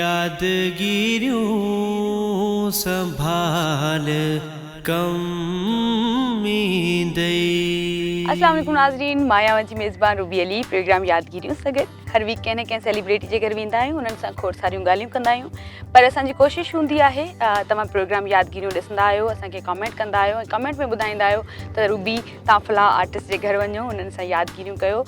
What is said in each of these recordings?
يادگيريون سنڀال ڪم ايندئي. السلام عليڪم ناظرين مان آهيان اوهان جي ميزبان روبي علي پروگرام يادگيريون سان گڏ هر ويڪ ڪنهن نه ڪنهن سيليبريٽي جي گهر ويندا آهيون انهن سان کوڙ ساريون ڳالهيون ڪندا آهيون پر اسان جي ڪوشش هوندي آهي توهان پروگرام يادگيريون ڏسندا آهيو اسان کي ڪمينٽ ڪندا آهيو ۽ ڪمينٽ ۾ ٻڌائيندا آهيو ته روبي توهان فلاں آرٽسٽ جي گهر وڃو انهن سان يادگيريون ڪيو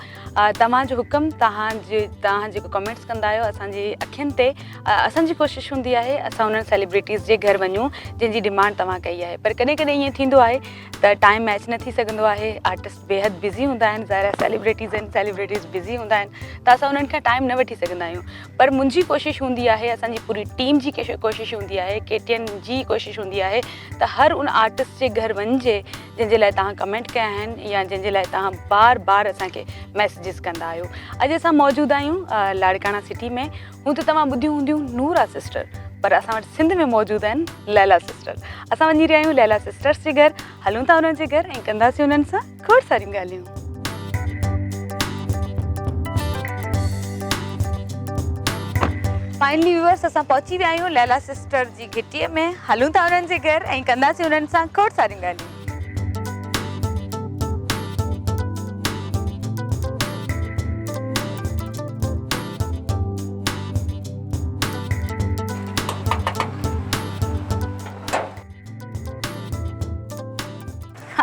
توهان جو حڪم توهان جي توهان جيڪو ڪمينٽس ڪندا آهيو اسان جي اکين تي اسان جي ڪوشش هوندي آهي اسان انهن سيليبريٽيز جي گهر وڃون جن جي ڊيمانڊ توهان ڪئي آهي پر ڪڏهن ڪڏهن ائين ٿيندو آهي ته ٽائيم ميچ نه ٿي سگهندو آهي آرٽسٽ بيحد بزي هوندا آهن ظاهر آهي سيليبريٽيز آهن سيليبريٽيز بزي هوندا آهن ته اسان انهن کان ٽائيم نه وٺي سگهندا آهيون پر منهنجي ڪوشش هوندي آهي اسان جي پوري ٽيم جي ڪوشش هوندي آهي ڪي ٽي اين جي ڪوشش هوندي آهي ته هر ان آرٽسٽ جي گهر وڃجي جنهن جي لاء توهان ڪمينٽ ڪيا آهن يا جنهن جي لاء توهان بار بار اسان کي ميسيجز ڪندا آهيو اڄ اسان موجود آهيون لاڙڪاڻا سٽي ۾ هون ته توهان ٻڌيون هونديون نورا سسٽر پر اسان وٽ سنڌ ۾ موجود آهن ليلا سسٽر اسان وڃي رهيا آهيون ليلا سسٽرس جي گهر هلون ٿا انهن جي گهر ۽ ڪنداسين انهن سان کوڙ ساريون ڳالهيون. فائنلي ويورس اسان پهچي ويا آهيون ليلا سسٽر جي گهٽي ۾ هلون ٿا انهن جي گهر ۽ ڪنداسين انهن سان کوڙ ساريون ڳالهيون.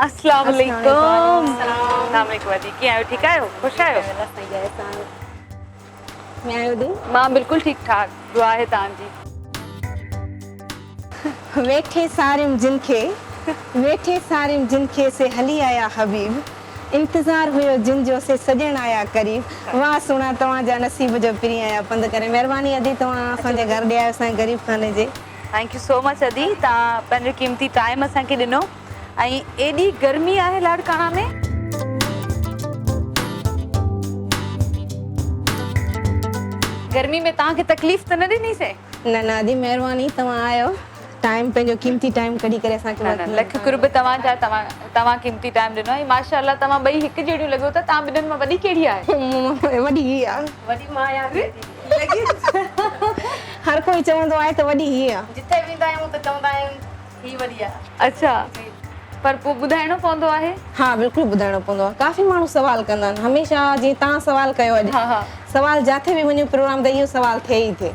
السلام عليڪم السلام عليڪم ادي ڪيئن آهيو ٺيڪ آهيو خوش آهيو ۾ آهيو the مان بلڪل ٺيڪ ٺاڪ دعا آهي توهان جي. ويٺي ساريم جن کي ويٺي ساريم جن کي سي هلي آيا حبيب انتظار هيو جن جو سي سڄڻ آيا قريب واه سهڻا توهان جا نصيب جو پرين آيا پنڌ ڪري مهرباني ادي توهان اسان جي گهر ڏي آيو اسان جي غريب خاني جي. Thank you سو مچ ادي توهان پنهنجو قيمتي ٽائيم اسان کي ڏنو. ۽ ايڏي گرمي آهي لاڙڪاڻا ۾. گرمي ۾ توهان کي تڪليف ته نه ڏني سين. نه نه ادي مهرباني توهان آيو ٽائيم پنهنجو قيمتي ٽائيم ڪڍي ڪري اسان کي نه نه لک قرب توهان جا توهان توهان قيمتي ٽائيم ڏنو ۽ ماشاء الله توهان ٻئي هڪ جهڙيون لڳو ٿا توهان ٻنهن مان وڏي ڪهڙي آهي. وڏي هي آ. وڏي مان آهيان هر ڪوئي چوندو آهي ته وڏي هي آ. جتي ويندا آهيون ته چوندا آهن هي وڏي آ. اڇا پر پوء ٻڌائڻو پوندو آهي؟ ها بلڪل ٻڌائڻو پوندو آهي ڪافي ماڻهو سوال ڪندا آهن هميشه جيئن توهان سوال ڪيو اڄ سوال جاٿي به وڃون پروگرام تي اهو سوال ٿئي ئي ٿئي.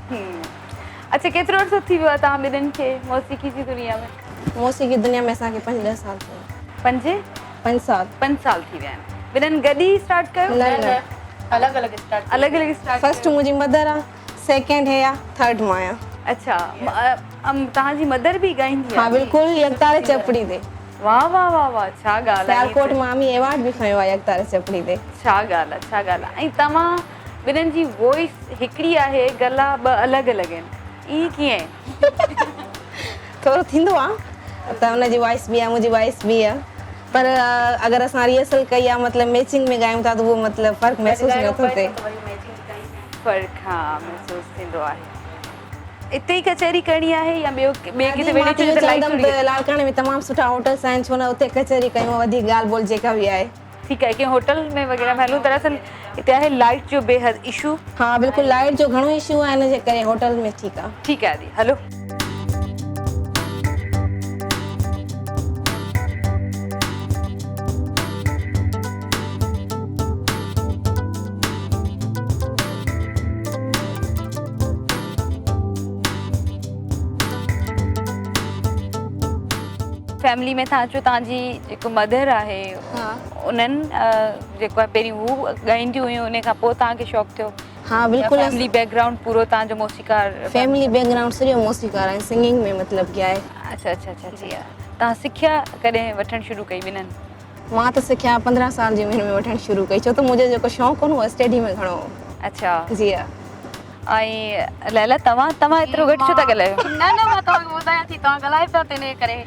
اڇا ڪيترو عرصو ٿي ويو آهي توهان ٻنهين کي موسيقي جي دنيا ۾؟ موسيقي دنيا ۾ اسان کي پنج ڏهه سال ٿي ويا. پنج؟ پنج سال. پنج سال ٿي ويا آهن. ٻنهين گڏ ئي اسٽارٽ ڪيو؟ نه نه الڳ الڳ اسٽارٽ ڪيو. الڳ الڳ اسٽارٽ ڪيو. فرسٽ منهنجي مدر آ سيڪنڊ هي آ ٿرڊ مان آهيان. اڇا توهان جي مدر به ڳائيندي آهي؟ ها بلڪل يڪتاري چپڙي تي. واه واه واه واه ڇا ڳالهه آهي. سيالڪوٽ مان امي ايوارڊ به کنيو آهي يڪتاري چپڙي تي. ڇا ڳالهه آهي ڇا ڳالهه آهي ۽ توهان ٻنهن جي وائس هڪڙي آهي گلا ٻه الڳ الڳ آهن ائين ڪيئن؟ ٿورو ٿيندو آهي ته ان جي وائس به آهي منهنجي وائس به آهي پر اگر اسان ريهرسل ڪئي آهي مطلب ميچنگ ۾ ڳايون ٿا ته اهو مطلب فرق محسوس نٿو ٿئي. فرق ها محسوس ٿيندو آهي. اتي ئي ڪچهري ڪرڻي آهي يا ٻيو ٻئي ڪٿي ويڙهي ڇو ته لائيٽ ٿوري ته لاڙڪاڻي ۾ تمام سٺا هوٽلس آهن ڇو نه اتي ڪچهري ڪيون وڌيڪ ڳالهه ٻولهه جيڪا به آهي. ٺيڪ آهي ڪنهن هوٽل ۾ وغيره ۾ هلون دراصل اتي آهي لائيٽ جو بيحد اشو. ها بلڪل لائيٽ جو گهڻو اشو آهي ان جي ڪري هوٽل ۾ ٺيڪ آهي. ٺيڪ آهي ادي هلو. فيملي ۾ تھان چيو تھان جي جيڪو مدر آهي انهن جيڪو آهي پهرين هو ڳائينديون هيون ان کان پوء تھان کي شوق ٿيو. ها بلڪل فيملي بيڪ گرائونڊ پورو تھان جو موسيقار فيملي بيڪ گرائونڊ سڄو موسيقار آهي سنگنگ ۾ مطلب ڪي آهي. اڇا اڇا اڇا جي تھان سکيا ڪڏهن وٺڻ شروع ڪئي ٻنهن؟ مان ته سکيا 15 سال جي عمر ۾ وٺڻ شروع ڪئي ڇو ته منهنجو جيڪو شوق هو نه اهو اسٽڊي ۾ گهڻو هو. اڇا. جي ها. ۽ ليلا توهان توهان ايترو گهٽ ڇو ٿا ڳالهايو؟ نه نه مان توهان کي ٻڌايان ٿي توهان ڳالهايو پيا ته انهي ڪري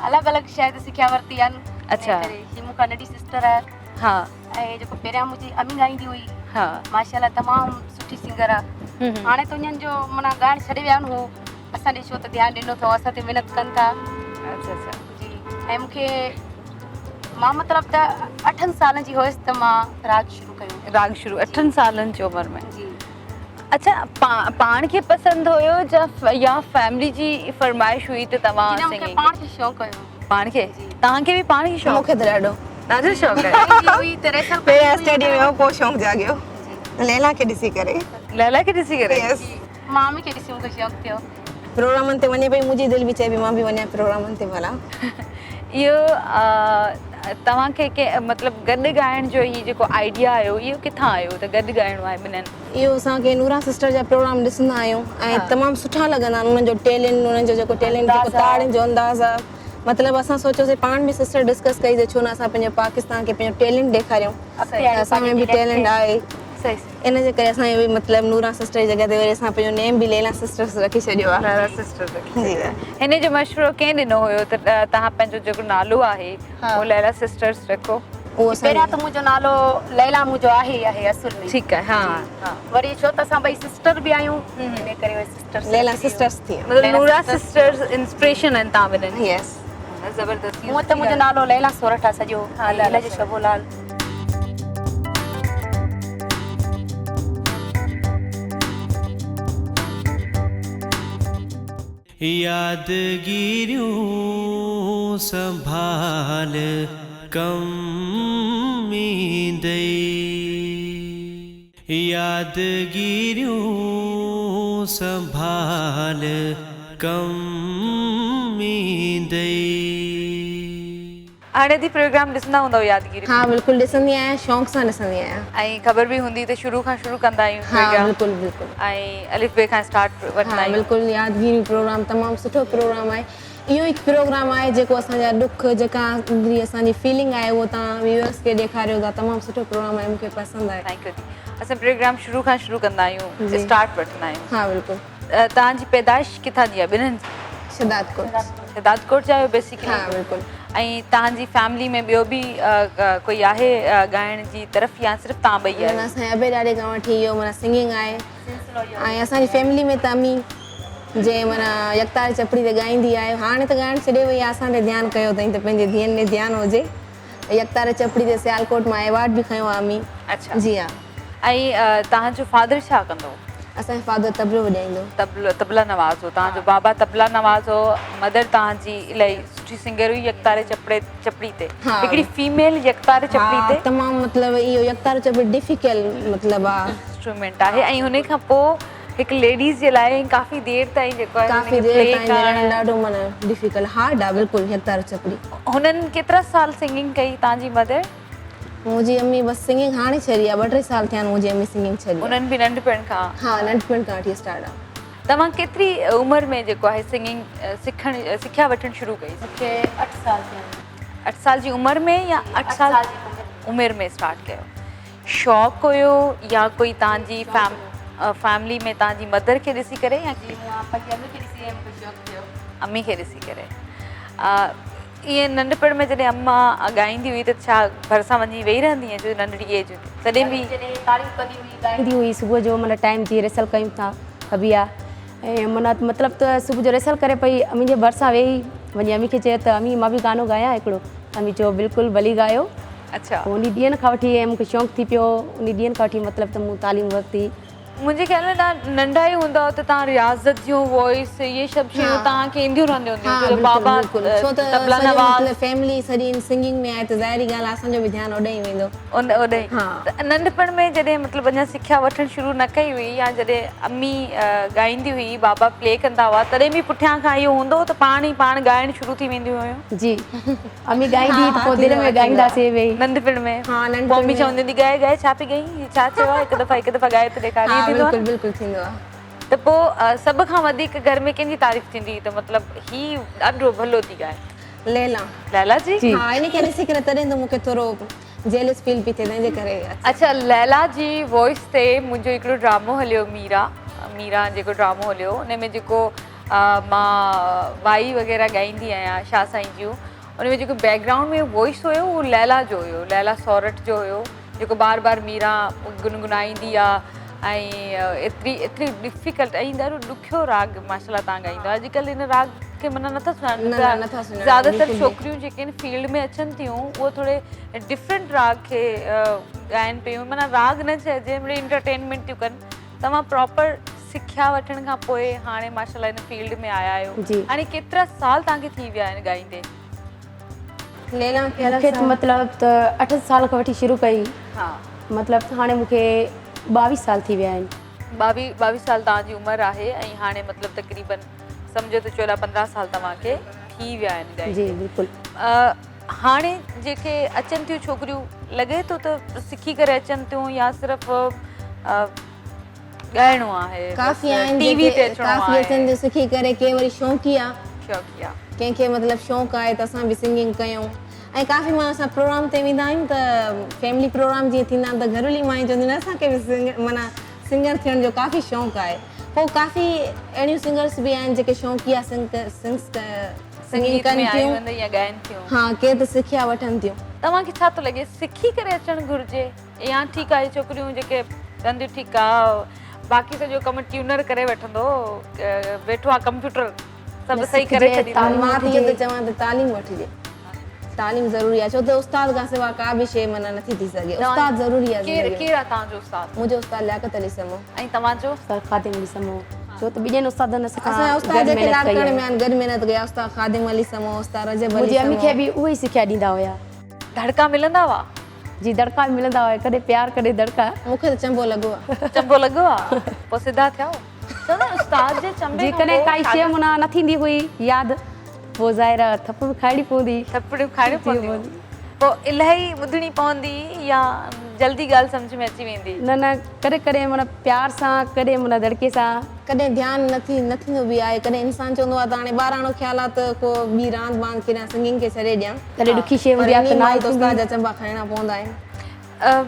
الڳ الڳ شايد سکيا ورتي آهن. اڇا. انهي ڪري هي مون کان ننڍي سسٽر آهي. ها. ۽ جيڪو پهريان منهنجي امي ڳائيندي هئي. ها. ماشاءالله تمام سٺي سنگر آهي. هاڻي ته انهن جو معنيٰ ڳائڻ ڇڏي ويا آهن هو اسان ڏي ڇو ته ڌيان ڏنو اٿئون اسان تي محنت ڪن ٿا. اڇا اڇا. جي ۽ مون کي مان مطلب ته اٺن سالن جي هيس ته مان راڳ شروع ڪيو. راڳ شروع اٺن سالن جي عمر ۾. جي. اڇا پاڻ کي پسند هيو يا فيملي جي فرمائش هئي ته توهان سنگنگ ڪيو؟ پاڻ کي شوق هيو. پاڻ کي؟ توهان کي به پاڻ کي شوق؟ مون کي ته ڏاڍو. ڏاڍو شوق آهي. پهريان اسٽيڊيم ۾ هو پوء شوق جاڳيو ليلا کي ڏسي ڪري. ليلا کي ڏسي ڪري؟ يس. مامي کي ڏسي مون کي شوق ٿيو. پروگرامن تي وڃي پئي منهنجي دل به چئي پئي مان به وڃان پروگرامن تي ڀلا. اهو توهان کي ڪنهن مطلب گڏ ڳائڻ جو هي جيڪو آئيڊيا آيو اهو ڪٿان آيو ته گڏ ڳائڻو آهي ٻنهن؟ اهو اسان کي نوران سسٽر جا پروگرام ڏسندا آهيون ۽ تمام سٺا لڳندا آهن انهن جو ٽيلنٽ انهن جو جيڪو ٽيلنٽ جيڪو تاڙين جو انداز آهي مطلب اسان سوچيوسي پاڻ به سسٽر ڊسڪس ڪئي سي ڇو نه اسان پنهنجو پاڪستان کي پنهنجو ٽيلنٽ ڏيکاريون ته اسان ۾ به ٽيلنٽ آهي ان جي ڪري اسان به مطلب نوران سسٽر جي جڳهه تي وري اسان پنهنجو نيم به ليلا سسٽرس رکي ڇڏيو آهي. ليلا سسٽرس رکي ڇڏيو آهي. هن جو مشورو ڪنهن ڏنو هيو ته توهان پنهنجو جيڪو نالو آهي اهو ليلا سسٽرس رکو؟ پهريان ته منهنجو نالو ليلا منهنجو آهي ئي آهي اصل ۾. ٺيڪ آهي ها ها. وري ڇو ته اسان ٻئي سسٽر به آهيون ان ڪري وري سسٽرس ليلا سسٽرس ٿي ويو. مطلب نوران سسٽرس انسپريشن آهن توهان ٻنهن جي. يس. زبردست. هونئن ته منهنجو نالو ليلا سورٺ آهي سڄو ۽ هن جو شبو لال. يادگيريون سنڀال ڪم ايندئي يادگيريون سنڀال ڪم ايندئي. هاڻي ٿي پروگرام ڏسندا هوندؤ يادگيري. ها بلڪل ڏسندي آهيان شوق سان ڏسندي آهيان. ۽ خبر به هوندي ته شروع کان شروع ڪندا آهيون پروگرام. ها بلڪل بلڪل. ۽ الف بي کان اسٽارٽ وٺندا آهيون. ها بلڪل يادگيري پروگرام تمام سٺو پروگرام آهي اهو هڪ پروگرام آهي جيڪو اسان جا ڏک جيڪا اندري اسان جي فيلنگ آهي اهو توهان ويوئرس کي ڏيکاريو ٿا تمام سٺو پروگرام آهي مون کي پسند آهي. Thank you the اسان پروگرام شروع کان شروع ڪندا آهيون اسٽارٽ وٺندا آهيون. ها بلڪل. توهان جي پيدائش ڪٿان جي آهي ٻنهن جي؟ شهدادڪوٽ. شهدادڪوٽ جا آهيو بيسيڪلي؟ ها بلڪل. ۽ توهان جي فيملي ۾ ٻيو به ڪوئي آهي ڳائڻ جي طرف يا صرف توهان ٻئي آهيو؟ نه اسان جي ابي ڏاڏي کان وٺي اهو معنيٰ سنگنگ آهي ۽ اسان جي فيملي ۾ ته امي جنهن معنيٰ يڪتار چپڙي تي ڳائيندي آهي هاڻي ته ڳائڻ ڇڏي وئي آهي اسان تي ڌيان ڪيو اٿائين ته پنهنجي ڌيئن ڏي ڌيان هجي يڪتار چپڙي تي سيالڪوٽ مان ايوارڊ به کنيو آهي امي. اڇا. جي ها. ۽ توهان جو فادر ڇا ڪندو هو؟ اسان جو فادر طبلو وڄائيندو هو. طبلو طبلا نواز هو. توهان جو بابا طبلا نواز هو. مدر توهان جي الاهي سٺي سنگر هئي يڪتاري چپڙي چپڙي تي. هڪڙي فيميل يڪتاري چپڙي تي. ها تمام مطلب اهو يڪتارو چپڙي ڊفيڪل مطلب آ. انسٽرومينٽ آهي ۽ هن کان پوء هڪ ليڊيز جي لاء ڪافي دير تائين جيڪو آهي ڪافي دير تائين وڄائڻ ڏاڍو معنيٰ ڊفيڪل هارڊ آ بلڪل يڪتارو چپڙي. هنن ڪيترا سال سنگنگ ڪئي توهان جي مدر؟ منهنجي امي بس سنگنگ هاڻي ڇڏي آ ٻه ٽي سال ٿيا آهن منهنجي امي سنگنگ ڇڏي آ. انهن به ننڍپڻ کان؟ ها ننڍپڻ کان وٺي اسٽارٽ آ. توهان ڪيتري عمر ۾ جيڪو آهي سنگنگ سکڻ سکيا وٺڻ شروع ڪئي؟ مون کي اٺ سال ٿيا آهن. اٺ سال جي عمر ۾ يا اٺ سال عمر ۾ اسٽارٽ ڪيو؟ شوق هيو يا ڪوئي توهان جي فيملي ۾ توهان جي مدر کي ڏسي ڪري يا؟ جي مون پنهنجي امي کي ڏسي مون کي شوق ٿيو. امي کي ڏسي ڪري. ائين ننڍپڻ ۾ جڏهن اما ڳائيندي هئي ته ڇا ڀرسان وڃي ويهي رهندي هئين جو ننڍڙي ايج هوندي تڏهن به. جڏهن تاڙيون ڪندي هئي ڳائيندي هئي صبح جو معنيٰ ٽائيم جي ريهرسل ڪيون ٿا ابي آ ۽ معنيٰ مطلب ته صبح جو ريهرسل ڪري پئي امي جي ڀرسان ويهي وڃي امي کي چيو ته امي مان به گانو ڳايان هڪڙو امي چيو بلڪل ڀلي ڳايو. اڇا. پوء انهي ڏينهن کان وٺي ۽ مون کي شوق ٿي پيو انهي ڏينهن کان وٺي مطلب ته مون تعليم ورتي. منهنجي خيال ۾ توهان ننڍا ئي هوندا هئا ته توهان رياضت جون وائس اهي سڀ شيون توهان کي اينديون رهنديون هونديون ڇو ته بابا طبلا نواز ڇو ته فيملي سڄي سنگنگ ۾ آهي ته ظاهري ڳالهه آهي اسان جو به ڌيان اوڏي ئي ويندو. ان اوڏي ئي ته ننڍپڻ ۾ جڏهن مطلب اڃا سکيا وٺڻ شروع نه ڪئي هئي يا جڏهن امي ڳائيندي هئي بابا پلي ڪندا هئا تڏهن به پٺيان کان اهو هوندو هو ته پاڻ ئي پاڻ ڳائڻ شروع ٿي وينديون هيون. جي امي ڳائيندي هئي ته پوء دل ۾ ڳائينداسين ويهي. ننڍپڻ ۾ پوء امي چوندي هوندي ڳائي ڳائي ڇا پئي ڳائين هي ڇا چيو آهي هڪ دفعا هڪ دفعا ڳائي ته ڏيکار ائين ٿيندو آهي نه. بلڪل بلڪل ٿيندو آهي. ته پوء سڀ کان وڌيڪ گهر ۾ ڪنهن جي تعريف ٿيندي هئي ته مطلب هي ڏاڍو ڀلو ٿي ڳائي. ليلا. ليلا جي؟ ها ان کي ڏسي ڪري تڏهن ته مون کي ٿورو جيلس فيل پئي ٿئي تنهن جي ڪري. اڇا ليلا جي وائس تي منهنجو هڪڙو ڊرامو هليو ميرا ميرا جيڪو ڊرامو هليو ان ۾ جيڪو مان وائي وغيره ڳائيندي آهيان شاهه سائين جون ان ۾ جيڪو بيڪ گرائونڊ ۾ وائس هيو اهو ليلا جو هيو ليلا سورٺ جو هيو جيڪو بار بار ميرا گنگنائيندي آ ۽ ايتري ايتري ڊفيڪلٽ ۽ ڏاڍو ڏکيو راڳ ماشاء الله تان ڳائيندا آهيو اڄڪلهه ان راڳ کي معنيٰ نٿا سڃاڻن زياده تر ڇوڪريون جيڪي آهن فيلڊ ۾ اچن ٿيون اهو ٿوري ڊفرنٽ راڳ کي ڳائن پيون معنيٰ راڳ نه چئجي مڙئي انٽرٽينمينٽ ٿيون ڪن. توهان پراپر سکيا وٺڻ کان پوء هاڻي ماشاءالله هن فيلڊ ۾ آيا آهيو. هاڻي ڪيترا سال توهان کي ٿي ويا آهن ڳائيندي؟ ليلان کي مون کي مطلب ته اٺ سال کان وٺي شروع ڪئي. ها. مطلب ته هاڻي مون کي ٻاويهه سال ٿي ويا آهن. ٻاويهه سال توهان جي عمر آهي ۽ هاڻي مطلب تقريبن سمجهو ته چوڏهن پندرهن سال توهان کي ٿي ويا آهن ڳائيندي. جي بلڪل. هاڻي جيڪي اچن ٿيون ڇوڪريون لڳي ٿو ته سکي ڪري اچن ٿيون يا صرف ڳائڻو آهي ڪافي آهن ٽي وي تي اچڻو آهي ڪافي اچن ٿيون سکي ڪري ڪي وري شوقيه شوقيه ڪنهن کي مطلب شوق آهي ته اسان به سنگنگ ڪيون ۽ ڪافي ماڻهو اسان پروگرام تي ويندا آهيون ته فيملي پروگرام جيئن ٿيندا آهن ته گهرولي مايون چونديون آهن اسان کي به سنگر معنيٰ سنگر ٿيڻ جو ڪافي شوق آهي پوء ڪافي اهڙيون سنگرس به آهن جيڪي شوقيه سنگ سنگنگ ڪن ٿيون يا ڳائن ٿيون ها ڪي ته سکيا وٺن ٿيون. توهان کي ڇا ٿو لڳي سکي ڪري اچڻ گهرجي يا ٺيڪ آهي ڇوڪريون جيڪي ڪنديون ٺيڪ آ باقي سڄو ڪم ٽيونر ڪري وٺندو ويٺو آ ڪمپيوٽر سڀ صحيح ڪري ڇڏيندو. مان ته اهو ٿو چوان ته تعليم وٺجي تعليم ضروري آ ڇو ته استاد کان سوا ڪا به شيء معنيٰ نٿي ٿي سگهي استاد ضروري آ زندگي ۾. ڪير آ توهان جو استاد؟ منهنجو استاد لياقت علي سمون. ۽ توهان جو؟ استاد خادم علي سمون. ڇو ته ٻين استادن اسان کان گڏ محنت ڪئي آهي. اسان جا استاد جيڪي لاڙڪاڻي ۾ آهن گڏ محنت ڪئي آهي استاد خادم علي سمون استاد رجب علي سمون. منهنجي امي کي به اهي ئي سکيا ڏيندا هيا. دڙڪا ملندا هئا؟ جي دڙڪا به ملندا هئا ڪڏهن پيار ڪڏهن دڙڪا. مون کي ته چنبو لڳو آ. چنبو لڳو آ پوء سڌا ٿيا هو. چوندا آهن استاد جي چنبي کان پوء. جيڪڏهن ڪائي شيء معنيٰ نه ٿيندي هئي ياد پوء ظاهر آ ٿڦ به کائڻي پوندي. ٿڦڙيون کائڻيون پونديون. پوء الاهي ٻڌڻي پوندي يا جلدي ڳالهه سمجهه ۾ اچي ويندي؟ نه نه ڪڏهن ڪڏهن معنيٰ پيار سان ڪڏهن معنيٰ دڙڪي سان. ڪڏهن ڌيان نه ٿي نه ٿيندو به آهي ڪڏهن انسان چوندو آهي ته هاڻي ٻاراڻو خيال آهي ته ڪو ٻي راند باند کيڏان سنگنگ کي ڇڏي ڏيان. ڪڏهن ڏکي شيء پر هوندي آهي انهي ته ناهي مهل ته استاد ٿيندي. جا چنبا کائڻا پوندا آهن.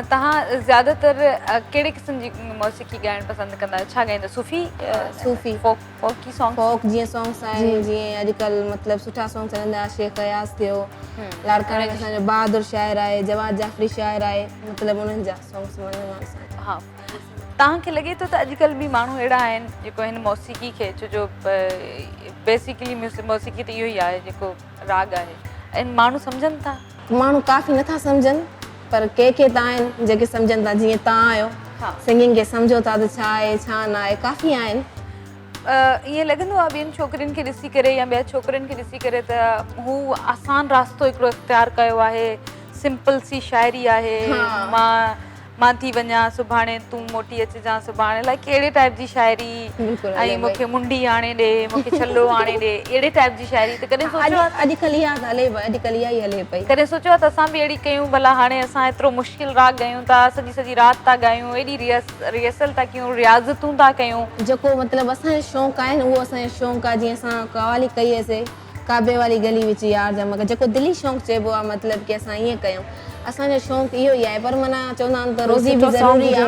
توهان زياده تر ڪهڙي قسم جي موسيقي ڳائڻ پسند ڪندا آهيو ڇا ڳائيندا آهيو صوفي صوفي فوڪ فوڪي سانگس فوڪ جيئن سانگس آهن جيئن اڄڪلهه مطلب سٺا سانگس هلندا شيخ اياز ٿيو لاڙڪاڻي ۾ اسان جو بهادر شاعر آهي جواد جعفري شاعر آهي مطلب انهن جا سانگس وڻندا آهن اسان کي. ها توهان کي لڳي ٿو ته اڄڪلهه به ماڻهو اهڙا آهن جيڪو هن موسيقي کي ڇو جو بيسيڪلي موسيقي ته اهو ئي آهي جيڪو راڳ آهي ۽ ماڻهو سمجهن ٿا. ماڻهو ڪافي نٿا سمجهن پر ڪي ڪي ته آهن جيڪي سمجهن ٿا جيئن توهان آهيو سنگنگ کي سمجهو ٿا ته ڇا آهي ڇا نه آهي ڪافي آهن. ائين لڳندو آهي ٻين ڇوڪرين کي ڏسي ڪري يا ٻين ڇوڪرن کي ڏسي ڪري ته هو آسان راستو هڪڙو اختيار ڪيو آهي سمپل سي شاعري آهي مان مان ٿي وڃان سڀاڻي تون موٽي اچجان سڀاڻي لائڪ اهڙي ٽائيپ جي شاعري ۽ مون کي منڊي آڻي ڏي مون کي ڇلو آڻي ڏي اهڙي ٽائيپ جي شاعري ته ڪڏهن سوچيو آهي اڄڪلهه اها ته هلي پئي اڄڪلهه اها ئي هلي پئي. ڪڏهن سوچيو آهي ته اسان به اهڙي ڪيون ڀلا هاڻي اسان ايترو مشڪل راڳ ڳايون ٿا سڄي سڄي رات ٿا ڳايون ايڏي ريهرسل ٿا ڪيون رياضتون ٿا ڪيون. جيڪو مطلب اسان جو شوق آهي نه اهو اسان جو شوق آهي جيئن اسان قوالي ڪئي سي ڪعبي واري گلي وچ يار جا مگر جيڪو دلي شوق چئبو آ مطلب ڪي اسان ائين ڪيون اسان جو شوق اهو ئي آهي پر معنيٰ چوندا آهن ته روزي به ضروري آ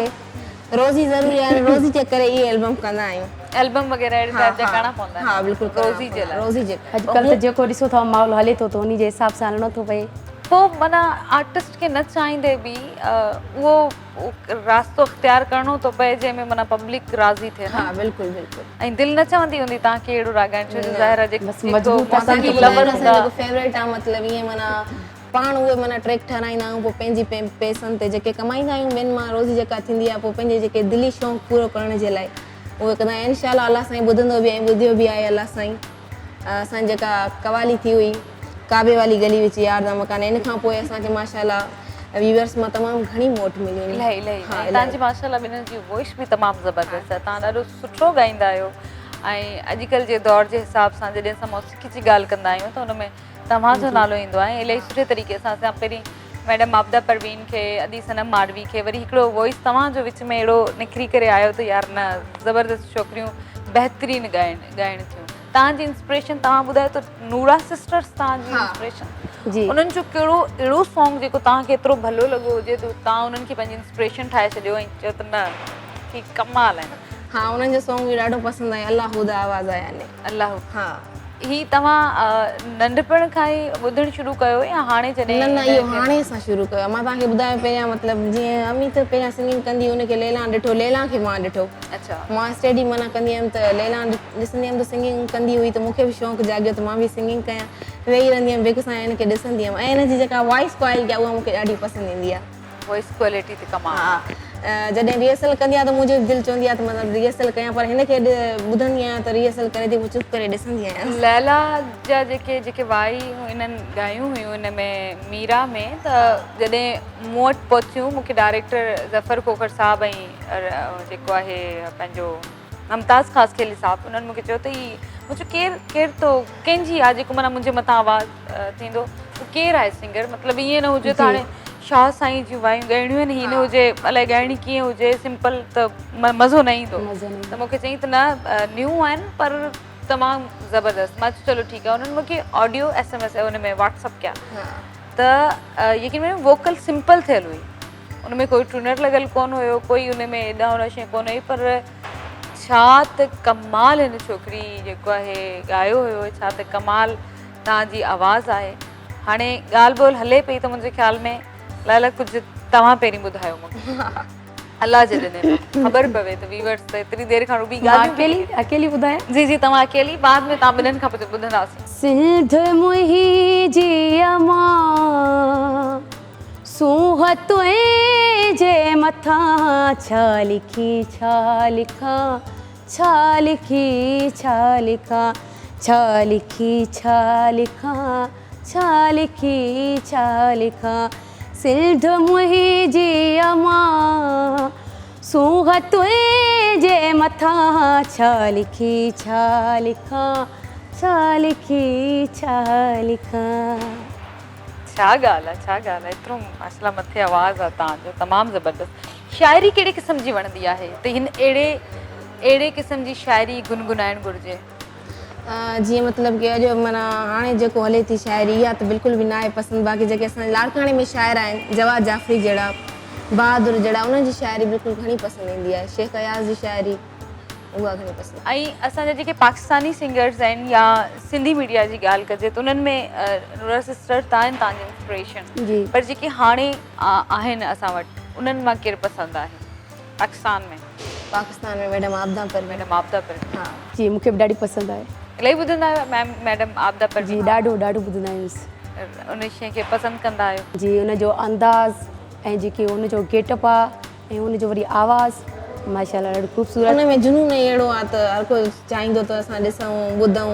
روزي ضروري آهي روزي جي ڪري اهي البم ڪندا آهيون. البم وغيره اهڙي ٽائيپ جا ڪرڻا پوندا آهن ها بلڪل روزي جي لاء روزي جي ڪري. اڄڪلهه ته جيڪو ڏسو ٿا ماحول هلي ٿو ته انهي جي حساب سان هلڻو ٿو پئي. پوء معنيٰ آرٽسٽ کي نه چاهيندي به اهو راستو اختيار ڪرڻو ٿو پئي جنهن ۾ معنيٰ پبلڪ راضي ٿئي نه. ها بلڪل بلڪل. ۽ دل نه چوندي هوندي توهان کي اهڙو راڳ ڳائڻ ڇو جو ظاهر آهي بس مجبور ٿا اسان کي ٻڌايو نه اسان جو جيڪو فيوريٽ آهي مطلب ائين معنيٰ پاڻ اهي معنيٰ ٽريڪ ٺهرائيندا آهيون پوء پنهنجي پئسن تي جيڪي ڪمائيندا آهيون ٻين مان روزي جيڪا ٿيندي آهي پوء پنهنجي جيڪي دلي شوق پورو ڪرڻ جي لاء اهي ڪندا آهيون انشاء الله الله سائين ٻڌندو به ۽ ٻڌيو به آهي الله سائين اسان جي جيڪا قوالي ٿي هئي ڪعبي والي گلي وچ يار دا مڪان ان کان پوء اسان کي ماشاء الله ويورس مان تمام گهڻي موٽ ملي. الاهي الاهي ۽ توهان جي ماشاء الله ٻنهن جي وائس به تمام زبردست آهي توهان ڏاڍو سٺو ڳائيندا آهيو ۽ اڄڪلهه جي دور جي حساب سان جڏهن اسان موسيقي جي ڳالهه ڪندا آهيون ته ان ۾ توهان جو نالو ايندو آهي الاهي سٺي طريقي سان اسان پهرين ميڊم عابده پروين کي ادي صنم ماروي کي وري هڪڙو وائس توهان جو وچ ۾ اهڙو نکري ڪري آيو ته يار نه زبردست ڇوڪريون بهترين ڳائڻ ڳائڻ ٿيون توهان جي انسپريشن توهان ٻڌايو ته نورا سسٽرس توهان جي انسپريشن جي انهن جو ڪهڙو اهڙو سانگ جيڪو توهان کي ايترو ڀلو لڳو هجي ته توهان انهن کي پنهنجي انسپريشن ٺاهي ڇڏيو ۽ چيو ته نه ٺيڪ ڪمال آهن. ها انهن جو سانگ به ڏاڍو پسند آهي الله هو دا آواز آيا ني. الله هو. ها. هي توهان ننڍپڻ کان ئي ٻڌڻ شروع ڪيو يا هاڻي جڏهن نه نه اهو هاڻي اسان شروع ڪيو آهي مان توهان کي ٻڌايو پهريان مطلب جيئن امي ته پهريان سنگنگ ڪندي هئي ان کي ليلان ڏٺو ليلان کي مان ڏٺو اڇا مان اسٽيڊي معنيٰ ڪندي هيم ته ليلان ڏسندي هيم ته سنگنگ ڪندي هئي ته مون کي به شوق جاڳيو ته مان به سنگنگ ڪيان ويهي رهندي هيم بيڪ سان هن کي ڏسندي هيم ۽ هن جي جيڪا وائس ڪوالٽي آهي اها مون کي ڏاڍي پسند ايندي آهي. وائس ڪوالٽي ته ڪمال. ها جڏهن ريهرسل ڪندي آهي ته منهنجي به دل چوندي آهي ته مطلب ريهرسل ڪيان پر هن کي ٻڌندي آهيان ته ريهرسل ڪري ٿي پوء چپ ڪري ڏسندي آهيان. ليلا جا جيڪي جيڪي وائي انهن ڳايون هيون ان ۾ ميرا ۾ ته جڏهن مون وٽ پهتيون مون کي ڊائريڪٽر ظفر کوکر صاحب ۽ جيڪو آهي پنهنجو ممتاز خاصخيلي صاحب انهن مون کي چيو ته هي مون چيو ڪير ڪير ٿو ڪنهن جي آهي جيڪو معنيٰ منهنجي مٿان آواز ٿيندو ڪير آهي سنگر مطلب ائين نه هجي ته هاڻي شاهه سائين جون وايون ڳائڻيون آهن هي نه هجي الائي ڳائڻي ڪيئن هجي سمپل ته مزو نه ايندو ته مون کي چيائين ته نه نيو آهن پر تمام زبردست مان چيو چلو ٺيڪ آهي انهن مون کي آڊيو ايس ايم ايس ان ۾ واٽس اپ ڪيا ته يقين مڃو ووڪل سمپل ٿيل هئي ان ۾ ڪوئي ٽيونر لڳل ڪونه هيو ڪوئي ان ۾ ايڏا هوڏا شيء ڪونه هئي پر ڇا ته ڪمال هن ڇوڪري جيڪو آهي ڳايو هيو ڇا ته ڪمال توهان جي آواز آهي هاڻي ڳالهه ٻولهه هلي پئي ته منهنجي خيال ۾ لالا ڪجهه توهان پهرين ٻڌايو مون کي الله جي ڏني خبر پوي ته ويورز ته ايتري دير کان روبي ڳالهيون اڪيلي اڪيلي ٻڌايان جي جي توهان اڪيلي بعد ۾ توهان ٻنهن کان پوء ٻڌنداسين. سنڌ منهنجي امان سونهن تنهنجي مٿان ڇا لکي ڇا لکان ڇا لکي ڇا لکان ڇا لکي ڇا لکان ڇا لکي ڇا لکان سنڌ منهنجي امان سونهن تنهنجي مٿان ڇا لکي ڇا لکان ڇا لکي ڇا لکان. ڇا ڳالهه آ ڇا ڳالهه آ ايترو ماشاءالله مٿي آواز آ توهان جو تمام زبردست شاعري ڪهڙي قسم جي وڻندي آهي ته هن اهڙي اهڙي قسم جي شاعري گنگنائڻ گهرجي. جيئن مطلب ڪي اڄ معنيٰ هاڻي جيڪو هلي ٿي شاعري اها ته بلڪل به ناهي پسند باقي جيڪي اسان جي لاڙڪاڻي ۾ شاعر آهن جواد جعفري جهڙا بهادر جهڙا انهن جي شاعري بلڪل گهڻي پسند ايندي آهي شيخ اياز جي شاعري اها گهڻي پسند. ۽ اسان جا جيڪي پاڪستاني سنگرز آهن يا سنڌي ميڊيا جي ڳالهه ڪجي ته انهن ۾ نورا سسٽر ته آهن توهان جي انسپريشن پر جيڪي هاڻي آهن اسان وٽ انهن مان ڪير پسند آهي پاڪستان ۾؟ پاڪستان ۾ ميڊم عابده پروين. ميڊم عابده پروين. ها. جي مون کي به ڏاڍي پسند آهي. الاهي ٻڌندا آهيو ميم ميڊم عابده پروين؟ جي ڏاڍو ڏاڍو ٻڌندا آهيونس. ان شيء کي پسند ڪندا آهيو؟ جي ان جو انداز ۽ جيڪي ان جو گيٽ اپ آ ۽ ان جو وري آواز ماشاءالله ڏاڍو خوبصورت. ان ۾ جنون ئي اهڙو آ ته هر ڪو چاهيندو ته اسان ڏسون ٻڌون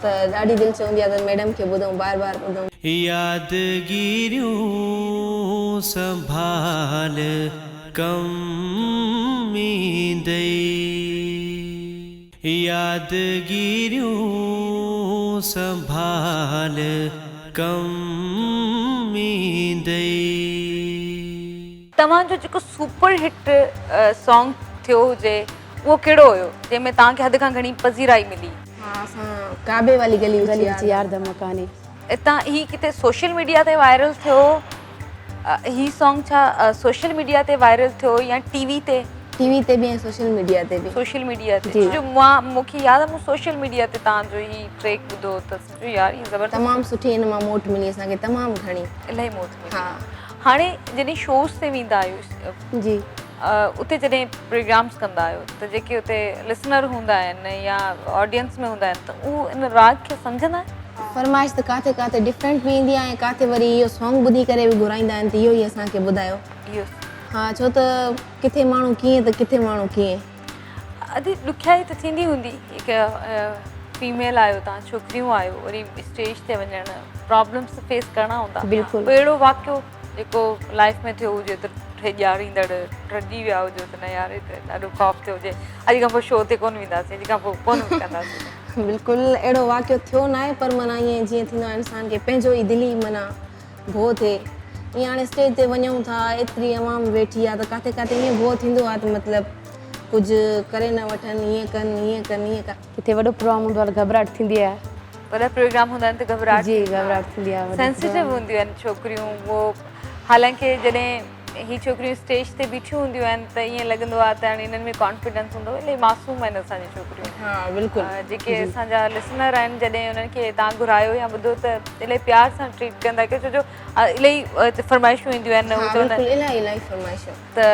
ته ڏاڍي دل چوندي آ ته ميڊم کي ٻڌون بار بار ٻڌون. يادگيريون سنڀال ڪم ايندئي يادگيريون سنڀال ڪم ايندئي. توهان جو جيڪو سپر هٽ سانگ ٿيو هجي اهو ڪهڙو هيو جنهن ۾ توهان کي حد کان گهڻي پذيرائي ملي؟ ها اسان ڪعبي والي گلي گلي وچ يار دا مڪان هي. اتان هي ڪٿي سوشل ميڊيا تي وائرل ٿيو هي سانگ ڇا سوشل ميڊيا تي وائرل ٿيو يا ٽي وي تي؟ ٽي وي تي به ۽ سوشل ميڊيا تي به. سوشل ميڊيا تي ڇو جو مان مونکي ياد آهي مون سوشل ميڊيا تي توهان جو هي ٽريڪ ٻڌو ته سمجهو يار هي زبردست. تمام سٺي هن مان موٽ ملي اسان کي تمام گهڻي. الاهي موٽ ملي. ها. هاڻي جڏهن شوز تي ويندا آهيو جي. اتي جڏهن پروگرامز ڪندا آهيو ته جيڪي اتي لسنر هوندا آهن يا آڊينس ۾ هوندا آهن ته هو ان راڳ کي سمجهندا آهن؟ فرمائش ته ڪاٿي ڪاٿي ڊفرنٽ به ايندي آهي ۽ ڪاٿي وري اهو سانگ ٻڌي ڪري به گهرائيندا آهن ته اهو ئي اسان کي ٻڌايو. اهو. ها ڇو ته ڪٿي ماڻهو ڪيئن ته ڪٿي ماڻهو ڪيئن. ادي ڏکيائي ته ٿيندي هوندي هڪ فيميل آهيو توهان ڇوڪريون آهيو وري اسٽيج تي وڃڻ پرابلمس ته فيس ڪرڻا هوندا. بلڪل. ڪو اهڙو واقعو جيڪو لائف ۾ ٿيو هجي ته ڊيڄاريندڙ ڊڄي ويا هجو ته نه يار هي ته ڏاڍو خوف ٿيو هجي اڄ کان پوء شو تي ڪونه وينداسين اڄ کان پوء ڪونه ڪنداسين. بلڪل اهڙو واقعو ٿيو ناهي پر معنيٰ ائين جيئن ٿيندو آهي انسان کي پنهنجو ئي دلي معنيٰ ڀوء ٿئي ائين هاڻي اسٽيج تي وڃون ٿا ايتري عوام ويٺي آهي ته ڪاٿي ڪاٿي ائين ڀوء ٿيندو آهي ته مطلب ڪجهه ڪري نه وٺن ائين ڪن ائين ڪن ائين ڪن. ڪٿي وڏو پروگرام هوندو آهي ته گهٻراهٽ ٿيندي آهي. وڏا پروگرام هوندا آهن ته گهٻراهٽ جي گهٻراهٽ ٿيندي آهي. سينسيٽو هونديون آهن ڇوڪريون اهو حالانڪه جڏهن هي ڇوڪريون اسٽيج تي بيٺيون هونديون آهن ته ائين لڳندو آهي ته هاڻي هنن ۾ ڪانفيڊنس هوندو الاهي معصوم آهن اسان جون ڇوڪريون. ها بلڪل. جيڪي اسان جا لسنر آهن جڏهن انهن کي توهان گهرايو يا ٻڌو ته الاهي پيار سان ٽريٽ ڪندا ڪيو ڇو جو الاهي فرمائشون اينديون آهن ها بلڪل الاهي الاهي فرمائشون. ته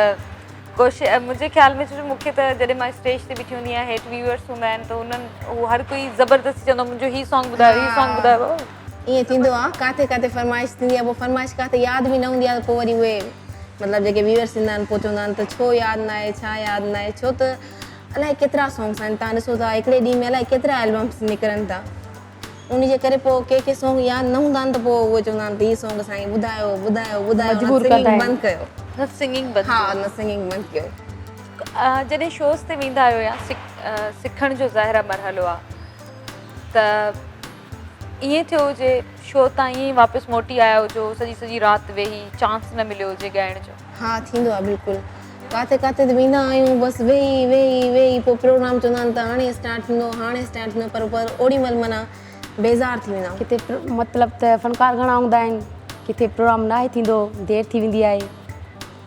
ڪوشش منهنجي خيال ۾ ڇو جو مون کي ته جڏهن مان اسٽيج تي بيٺي هوندي آهيان هيٺ ويوئرس هوندا آهن ته انهن هو هر ڪوئي زبردستي چوندو آهي منهنجو هي سانگ ٻڌايو هي سانگ ٻڌايو بابا. ائين ٿيندو آهي ڪاٿي ڪاٿي فرمائش ٿيندي آهي پوء فرمائش ڪاٿي ياد به نه هوندي آهي ته پوء وري اهي مطلب جيڪي ويورس ايندا آهن پوء چوندا آهن ته ڇو ياد ناهي ڇا ياد ناهي ڇو ته الائي ڪيترا سونگس آهن توهان ڏسو ٿا هڪڙي ڏينهن ۾ الائي ڪيترا البمس نڪرن ٿا ان جي ڪري پوء ڪي ڪي سونگ ياد نه هوندا آهن ته پوء اهي چوندا آهن ته هي سونگ اسان کي ٻڌايو ٻڌايو ٻڌايو مجبور سنگنگ ڪندا آهن. بند ڪيو. نه سنگنگ بند ها ڪيو. نه سنگنگ بند ڪيو. جڏهن شوز تي ويندا آهيو يا سکڻ جو ظاهر آهي مرحلو آهي ته ائين ٿيو هجي شو تان ائين ئي واپس موٽي آيا هجو سڄي سڄي رات ويهي چانس نه مليو هجي ڳائڻ جو. ها ٿيندو آهي بلڪل ڪاٿي ڪاٿي ته ويندا آهيون بس ويهي ويهي ويهي پوء پروگرام چوندا آهن ته هاڻي اسٽارٽ ٿيندو هاڻي اسٽارٽ ٿيندو پر پر اوڏي مهل معنيٰ بيزار ٿي ويندا آهيون. ڪٿي مطلب ته فنڪار گهڻا هوندا آهن ڪٿي پروگرام ناهي ٿيندو دير ٿي ويندي آهي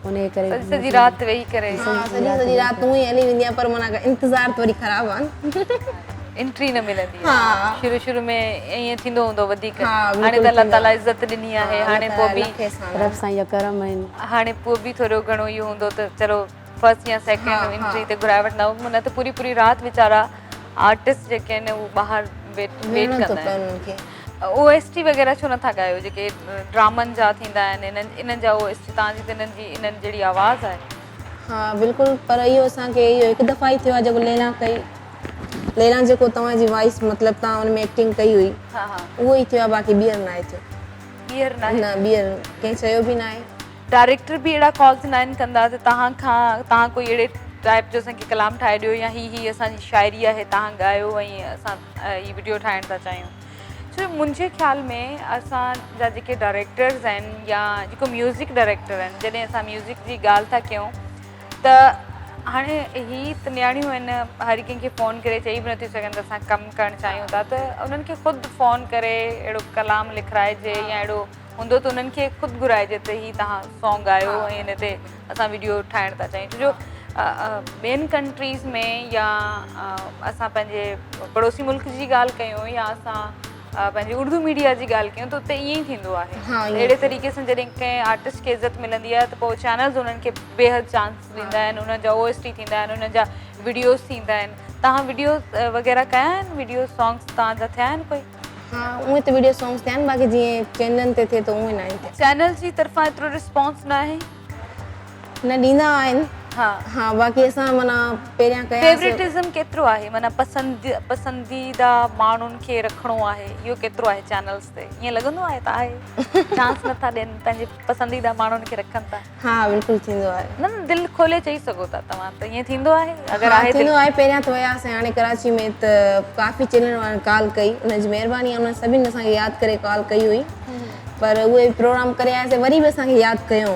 انهي ڪري سڄي سڄي رات ويهي ڪري. ها سڄي سڄي رات اونئن ئي هلي ويندي آهي پر معنيٰ انتظار ته وري خراب آهي نه. انٽري نه ملندي ها. آهي شروع شروع ۾ ائين ٿيندو هوندو وڌيڪ ها هاڻي بلڪل ته الله ٿيندو تعالي آهي. عزت ڏني ها آهي الله هاڻي پوء تعالي به لک احسان رب سائين جا ڪرم آهن. هاڻي پوء به ٿورو گهڻو اهو هوندو ته چلو فرسٽ يا ها سيڪنڊ ها انٽري تي گهرائي وٺندا نه ته پوري پوري رات ويچارا آرٽسٽ جيڪي آهن اهي ٻاهر ويٽ ويٽ ويهڻو ٿو ڪندا پئي آهن. انهن کي. او ايس ٽي وغيره ڇو نٿا ڳايو جيڪي ڊرامن جا ٿيندا آهن انهن انهن جا او ايس ٽي توهان جي ته انهن جي انهن جهڙي آواز آهي. ها بلڪل پر اهو اسان کي اهو هڪ دفعا ئي ٿيو آهي جيڪو ليلان ڪئي ليلان جيڪو توهان جي وائس مطلب توهان ان ۾ ايڪٽنگ ڪئي هئي ها ها اهو ئي ٿيو آهي باقي ٻيهر ناهي ٿيو. ٻيهر ناهي نه ٻيهر ڪنهن چيو به ناهي. ڊائريڪٽر به اهڙا ڪالز ناهن ڪندا ته توهان کان توهان ڪوئي اهڙي ٽائيپ جو اسان کي ڪلام ٺاهي ڏيو يا هي هي اسان جي شاعري آهي توهان ڳايو ۽ اسان هي وڊيو ٺاهڻ ٿا چاهيون ڇو جو منهنجي خيال ۾ اسان جا جيڪي ڊائريڪٽرز آهن يا جيڪو ميوزڪ ڊائريڪٽر آهن جڏهن اسان ميوزڪ جي ڳالهه ٿا ڪيون ته هاڻي هي ته نياڻيون آهن هر ڪنهن کي فون ڪري چئي به نٿيون سگهن ته اسان ڪم ڪرڻ چاهيون ٿا ته انهن کي خود فون ڪري اهڙو ڪلام لکرائجي يا اهڙو هوندو ته انهن کي خود گهرائجي ته هي توهان سانگ ڳايو ۽ هن تي اسان وڊيو ٺاهڻ ٿا چاهيون ڇو جو ٻين ڪنٽريز ۾ يا اسان پنهنجي پڙوسي ملڪ جي ڳالهه ڪيون يا اسان پنهنجي اردو ميڊيا جي ڳالهه ڪيون ته اتي ائين ئي ٿيندو آهي اهڙي طريقي سان جڏهن ڪنهن آرٽسٽ کي عزت ملندي آهي ته پوء چينلز انهن کي بيحد چانس ڏيندا آهن انهن جا او ايس ٽي ٿيندا آهن انهن جا وڊيوز ٿيندا آهن توهان وڊيوز وغيره ڪيا آهن وڊيو سانگس توهان جا ٿيا آهن ڪوئي ها اونئن ته وڊيو سانگس ٿيا آهن باقي جيئن چينلن تي ٿئي ٿو اونئن ناهن ٿيا. چينل جي طرفان ايترو رسپانس ناهي. نه ڏيندا آهن. ها. ها باقي اسان معنيٰ پهريان ڪياسي. فيورٽزم ڪيترو آهي معنيٰ پسند پسنديده ماڻهن کي رکڻو آهي اهو ڪيترو آهي چينلز تي ائين لڳندو آهي ته آهي چانس نٿا ڏين پنهنجي پسنديده ماڻهن کي رکن ٿا. ها بلڪل ٿيندو آهي. نه نه دل کولي چئي سگهو ٿا توهان ته ائين ٿيندو آهي اگر ها آهي دل ٿيندو آهي پهريان ته وياسين هاڻي ڪراچي ۾ ته ڪافي چينل وارن ڪال ڪئي انهن جي مهرباني آهي انهن سڀني اسان کي ياد ڪري ڪال ڪئي هئي پر اهي پروگرام ڪري آياسين وري به اسان کي ياد ڪيو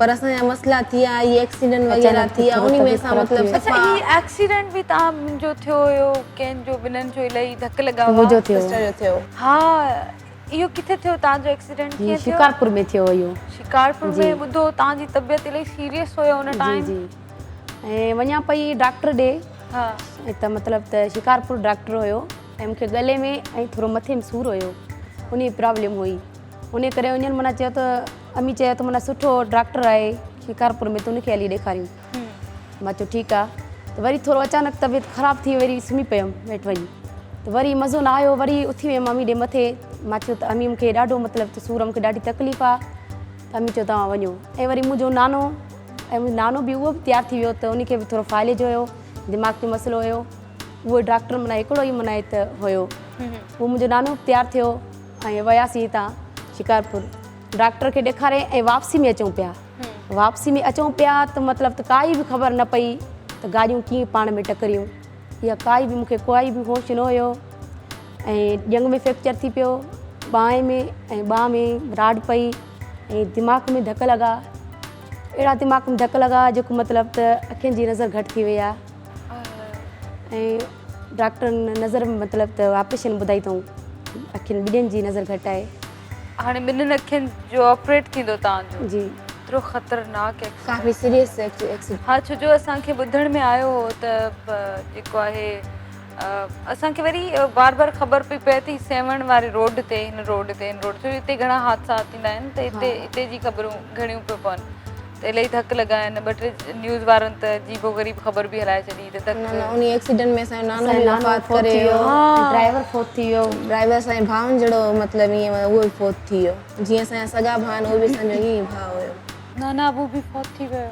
پر اسان جا مسئلا ٿي ويا هي ايڪسيڊنٽ وغيره اچانڪ ٿي ويا ٿورو انهي ۾ طبيعت اسان خراب مطلب ٿي وئي. اڇا صفا هي ايڪسيڊنٽ به توهان جو ٿيو هيو ڪنهن جو ٻنهن جو الائي ڌڪ لڳا هئا منهنجو ٿيو سسٽر جو ٿيو ها اهو ڪٿي ٿيو توهان جو ايڪسيڊنٽ جي ڪيئن ٿيو؟ شڪارپور ۾ ٿيو اهو. شڪارپور ۾ جي. ٻڌو توهان جي طبيعت الائي سيريس هيو ان جي ٽائيم. جي ۽ وڃان پئي ڊاڪٽر ڏي ها. ته مطلب ته شڪارپور ڊاڪٽر هيو ۽ مونکي ڳلي ۾ ۽ ٿورو مٿي ۾ سور هيو انهي پرابلم هئي انهي ڪري انهن معنيٰ چيو ته امي چيو ته معنيٰ سٺو ڊاڪٽر آهي شڪارپور ۾ ته ان کي هلي ڏيکاريون مان چيو ٺيڪ آ ته وري ٿورو اچانڪ طبيعت خراب ٿي وري سمهي پيم ويٺ وڃي ته وري مزو نه آيو وري اٿي ويم امي ڏي مٿي مان چيو ته امي مونکي ڏاڍو مطلب ته سور مونکي ڏاڍي تڪليف آ ته امي چيو توهان وڃو ۽ وري منهنجو نانو ۽ منهنجو نانو به اهو به تيار ٿي ويو ته ان کي به ٿورو فالج هيو دماغ جو مسئلو هيو اهو ڊاڪٽر معنيٰ هڪڙو ئي معنيٰ ته هيو اهو منهنجو نانو به تيار ٿيو ۽ وياسين هتان شڪارپور ڊاڪٽر کي ڏيکاري ۽ واپسي ۾ اچون پيا واپسي ۾ اچون پيا ته مطلب ته ڪائي به خبر نه پئي ته گاڏيون ڪيئن پاڻ ۾ ٽڪريون اها ڪائي به مونکي ڪوئي به هوش نه هيو ۽ ڄنگهه ۾ فريڪچر ٿي پيو ٻانهن ۾ ۽ ٻانهن ۾ راڊ پئي ۽ دماغ ۾ ڌڪ لڳا اهڙا دماغ ۾ ڌڪ لڳا جيڪو مطلب ته اکين جي نظر گهٽ ٿي وئي آهي ۽ ڊاڪٽرن نظر مطلب ته آپريشن ٻڌائي اٿئون اکين ٻنهين جي نظر گهٽ آهي. هاڻي ٻنهين اکين جو آپريٽ ٿيندو توهان جو. جي. ايترو خطرناڪ ايڪسيڊنٽ. ڪافي سيريس ايڪسيڊنٽ. ها ڇو جو اسان کي ٻڌڻ ۾ آيو هو ته جيڪو آهي اسان کي وري بار بار خبر پئي پئي ته هي سيوهڻ واري روڊ تي هن روڊ تي هن روڊ ڇو جو هتي گهڻا حادثا ٿيندا آهن ته هتي هتي جي خبرون گهڻيون پيون پون ته الائي ڌڪ لڳا آهن ٻه ٽي نيوز وارن ته عجيب و غريب خبر به هلائي ڇڏي ته ڌڪ. نه نه انهي ايڪسيڊنٽ ۾ اسان جو نانو اسان جو به نانو وفات فوت ڪري ٿي ويو ويو. ۽ ڊرائيور فوت ٿي ويو. ڊرائيور اسان جي ڀائن جهڙو مطلب ائين اهو به فوت ٿي ويو جيئن اسان جا سڳا ڀاء آهن اهو به اسان جو ائين ئي ڀاء هيو. نانا ابو به فوت ٿي ويو.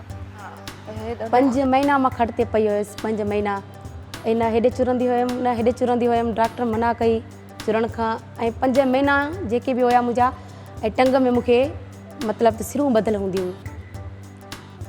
پنج مهينا مان کٽ تي پئي هيس پنج مهينا ۽ نه هيڏي چرندي هيم نه هيڏي چرندي هيم ڊاڪٽر منع ڪئي چرڻ کان ۽ پنج مهينا جيڪي به هيا منهنجا ۽ ٽنگ ۾ مون کي مطلب ته سرون ٻڌل هونديون هيون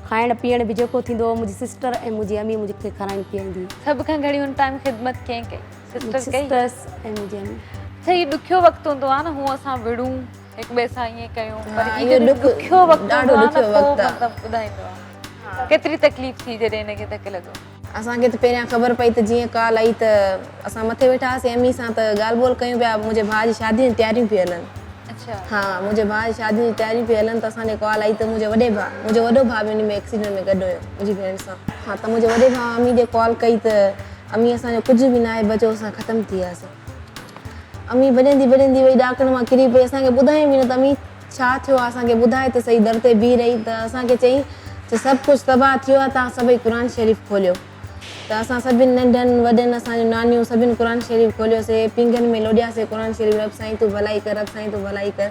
کائڻ پيئڻ به جيڪو ٿيندو هو منهنجي سسٽر ۽ منهنجي امي مون کي کارائڻ پيئائيندي هئي. سڀ کان گهڻي ان ٽائيم خدمت ڪنهن ڪئي؟ سسٽر ڪئي؟ سسٽرس ۽ منهنجي امي. اڇا هي ڏکيو وقت هوندو آهي نه هون اسان وڙهون هڪ ٻئي سان ائين ڪيون پر هي جڏهن ڏکيو وقت هوندو آهي نه پوء مطلب ٻڌائيندو آهي. ڪيتري تڪليف ٿي جڏهن هن کي ڌڪ لڳو؟ اسان کي ته پهريان خبر پئي ته جيئن ڪال آئي ته اسان مٿي ويٺا هئاسين امي سان ته ڳالهه ٻولهه ڪيون پيا منهنجي ڀاء جي شادي جون تياريون پيون هلن ها منهنجي ڀاء جي شادي جون تياريون پيون هلن ته اسان ڏي ڪال آئي ته منهنجي وڏي ڀاء منهنجو وڏو ڀاء به ان ۾ ايڪسيڊنٽ ۾ گڏ هيو منهنجي ڀيڻ سان ها ته منهنجي وڏي ڀاء امي ڏي ڪال ڪئي ته امي اسان جو ڪجهه به ناهي بچو اسان ختم ٿي وياسين امي ڀڄندي ڀڄندي وئي ڏاڪڻ مان ڪري پئي اسان کي ٻڌايائين به نه ته امي ڇا ٿيو آهي اسان کي ٻڌاء ته سهي در تي بيهي رهي ته اسان کي چيائين ته سڀ ڪجهه تباهه ٿي ويو آهي توهان سڀئي قرآن شريف کوليو ته اسان سڀن ننڍن وڏن اسان جون نانيون سڀن قرآن شريف کوليوسي پينگهن ۾ لوڏياسي قرآن شريف رب سائين تون ڀلائي ڪر رب سائين تون ڀلائي ڪر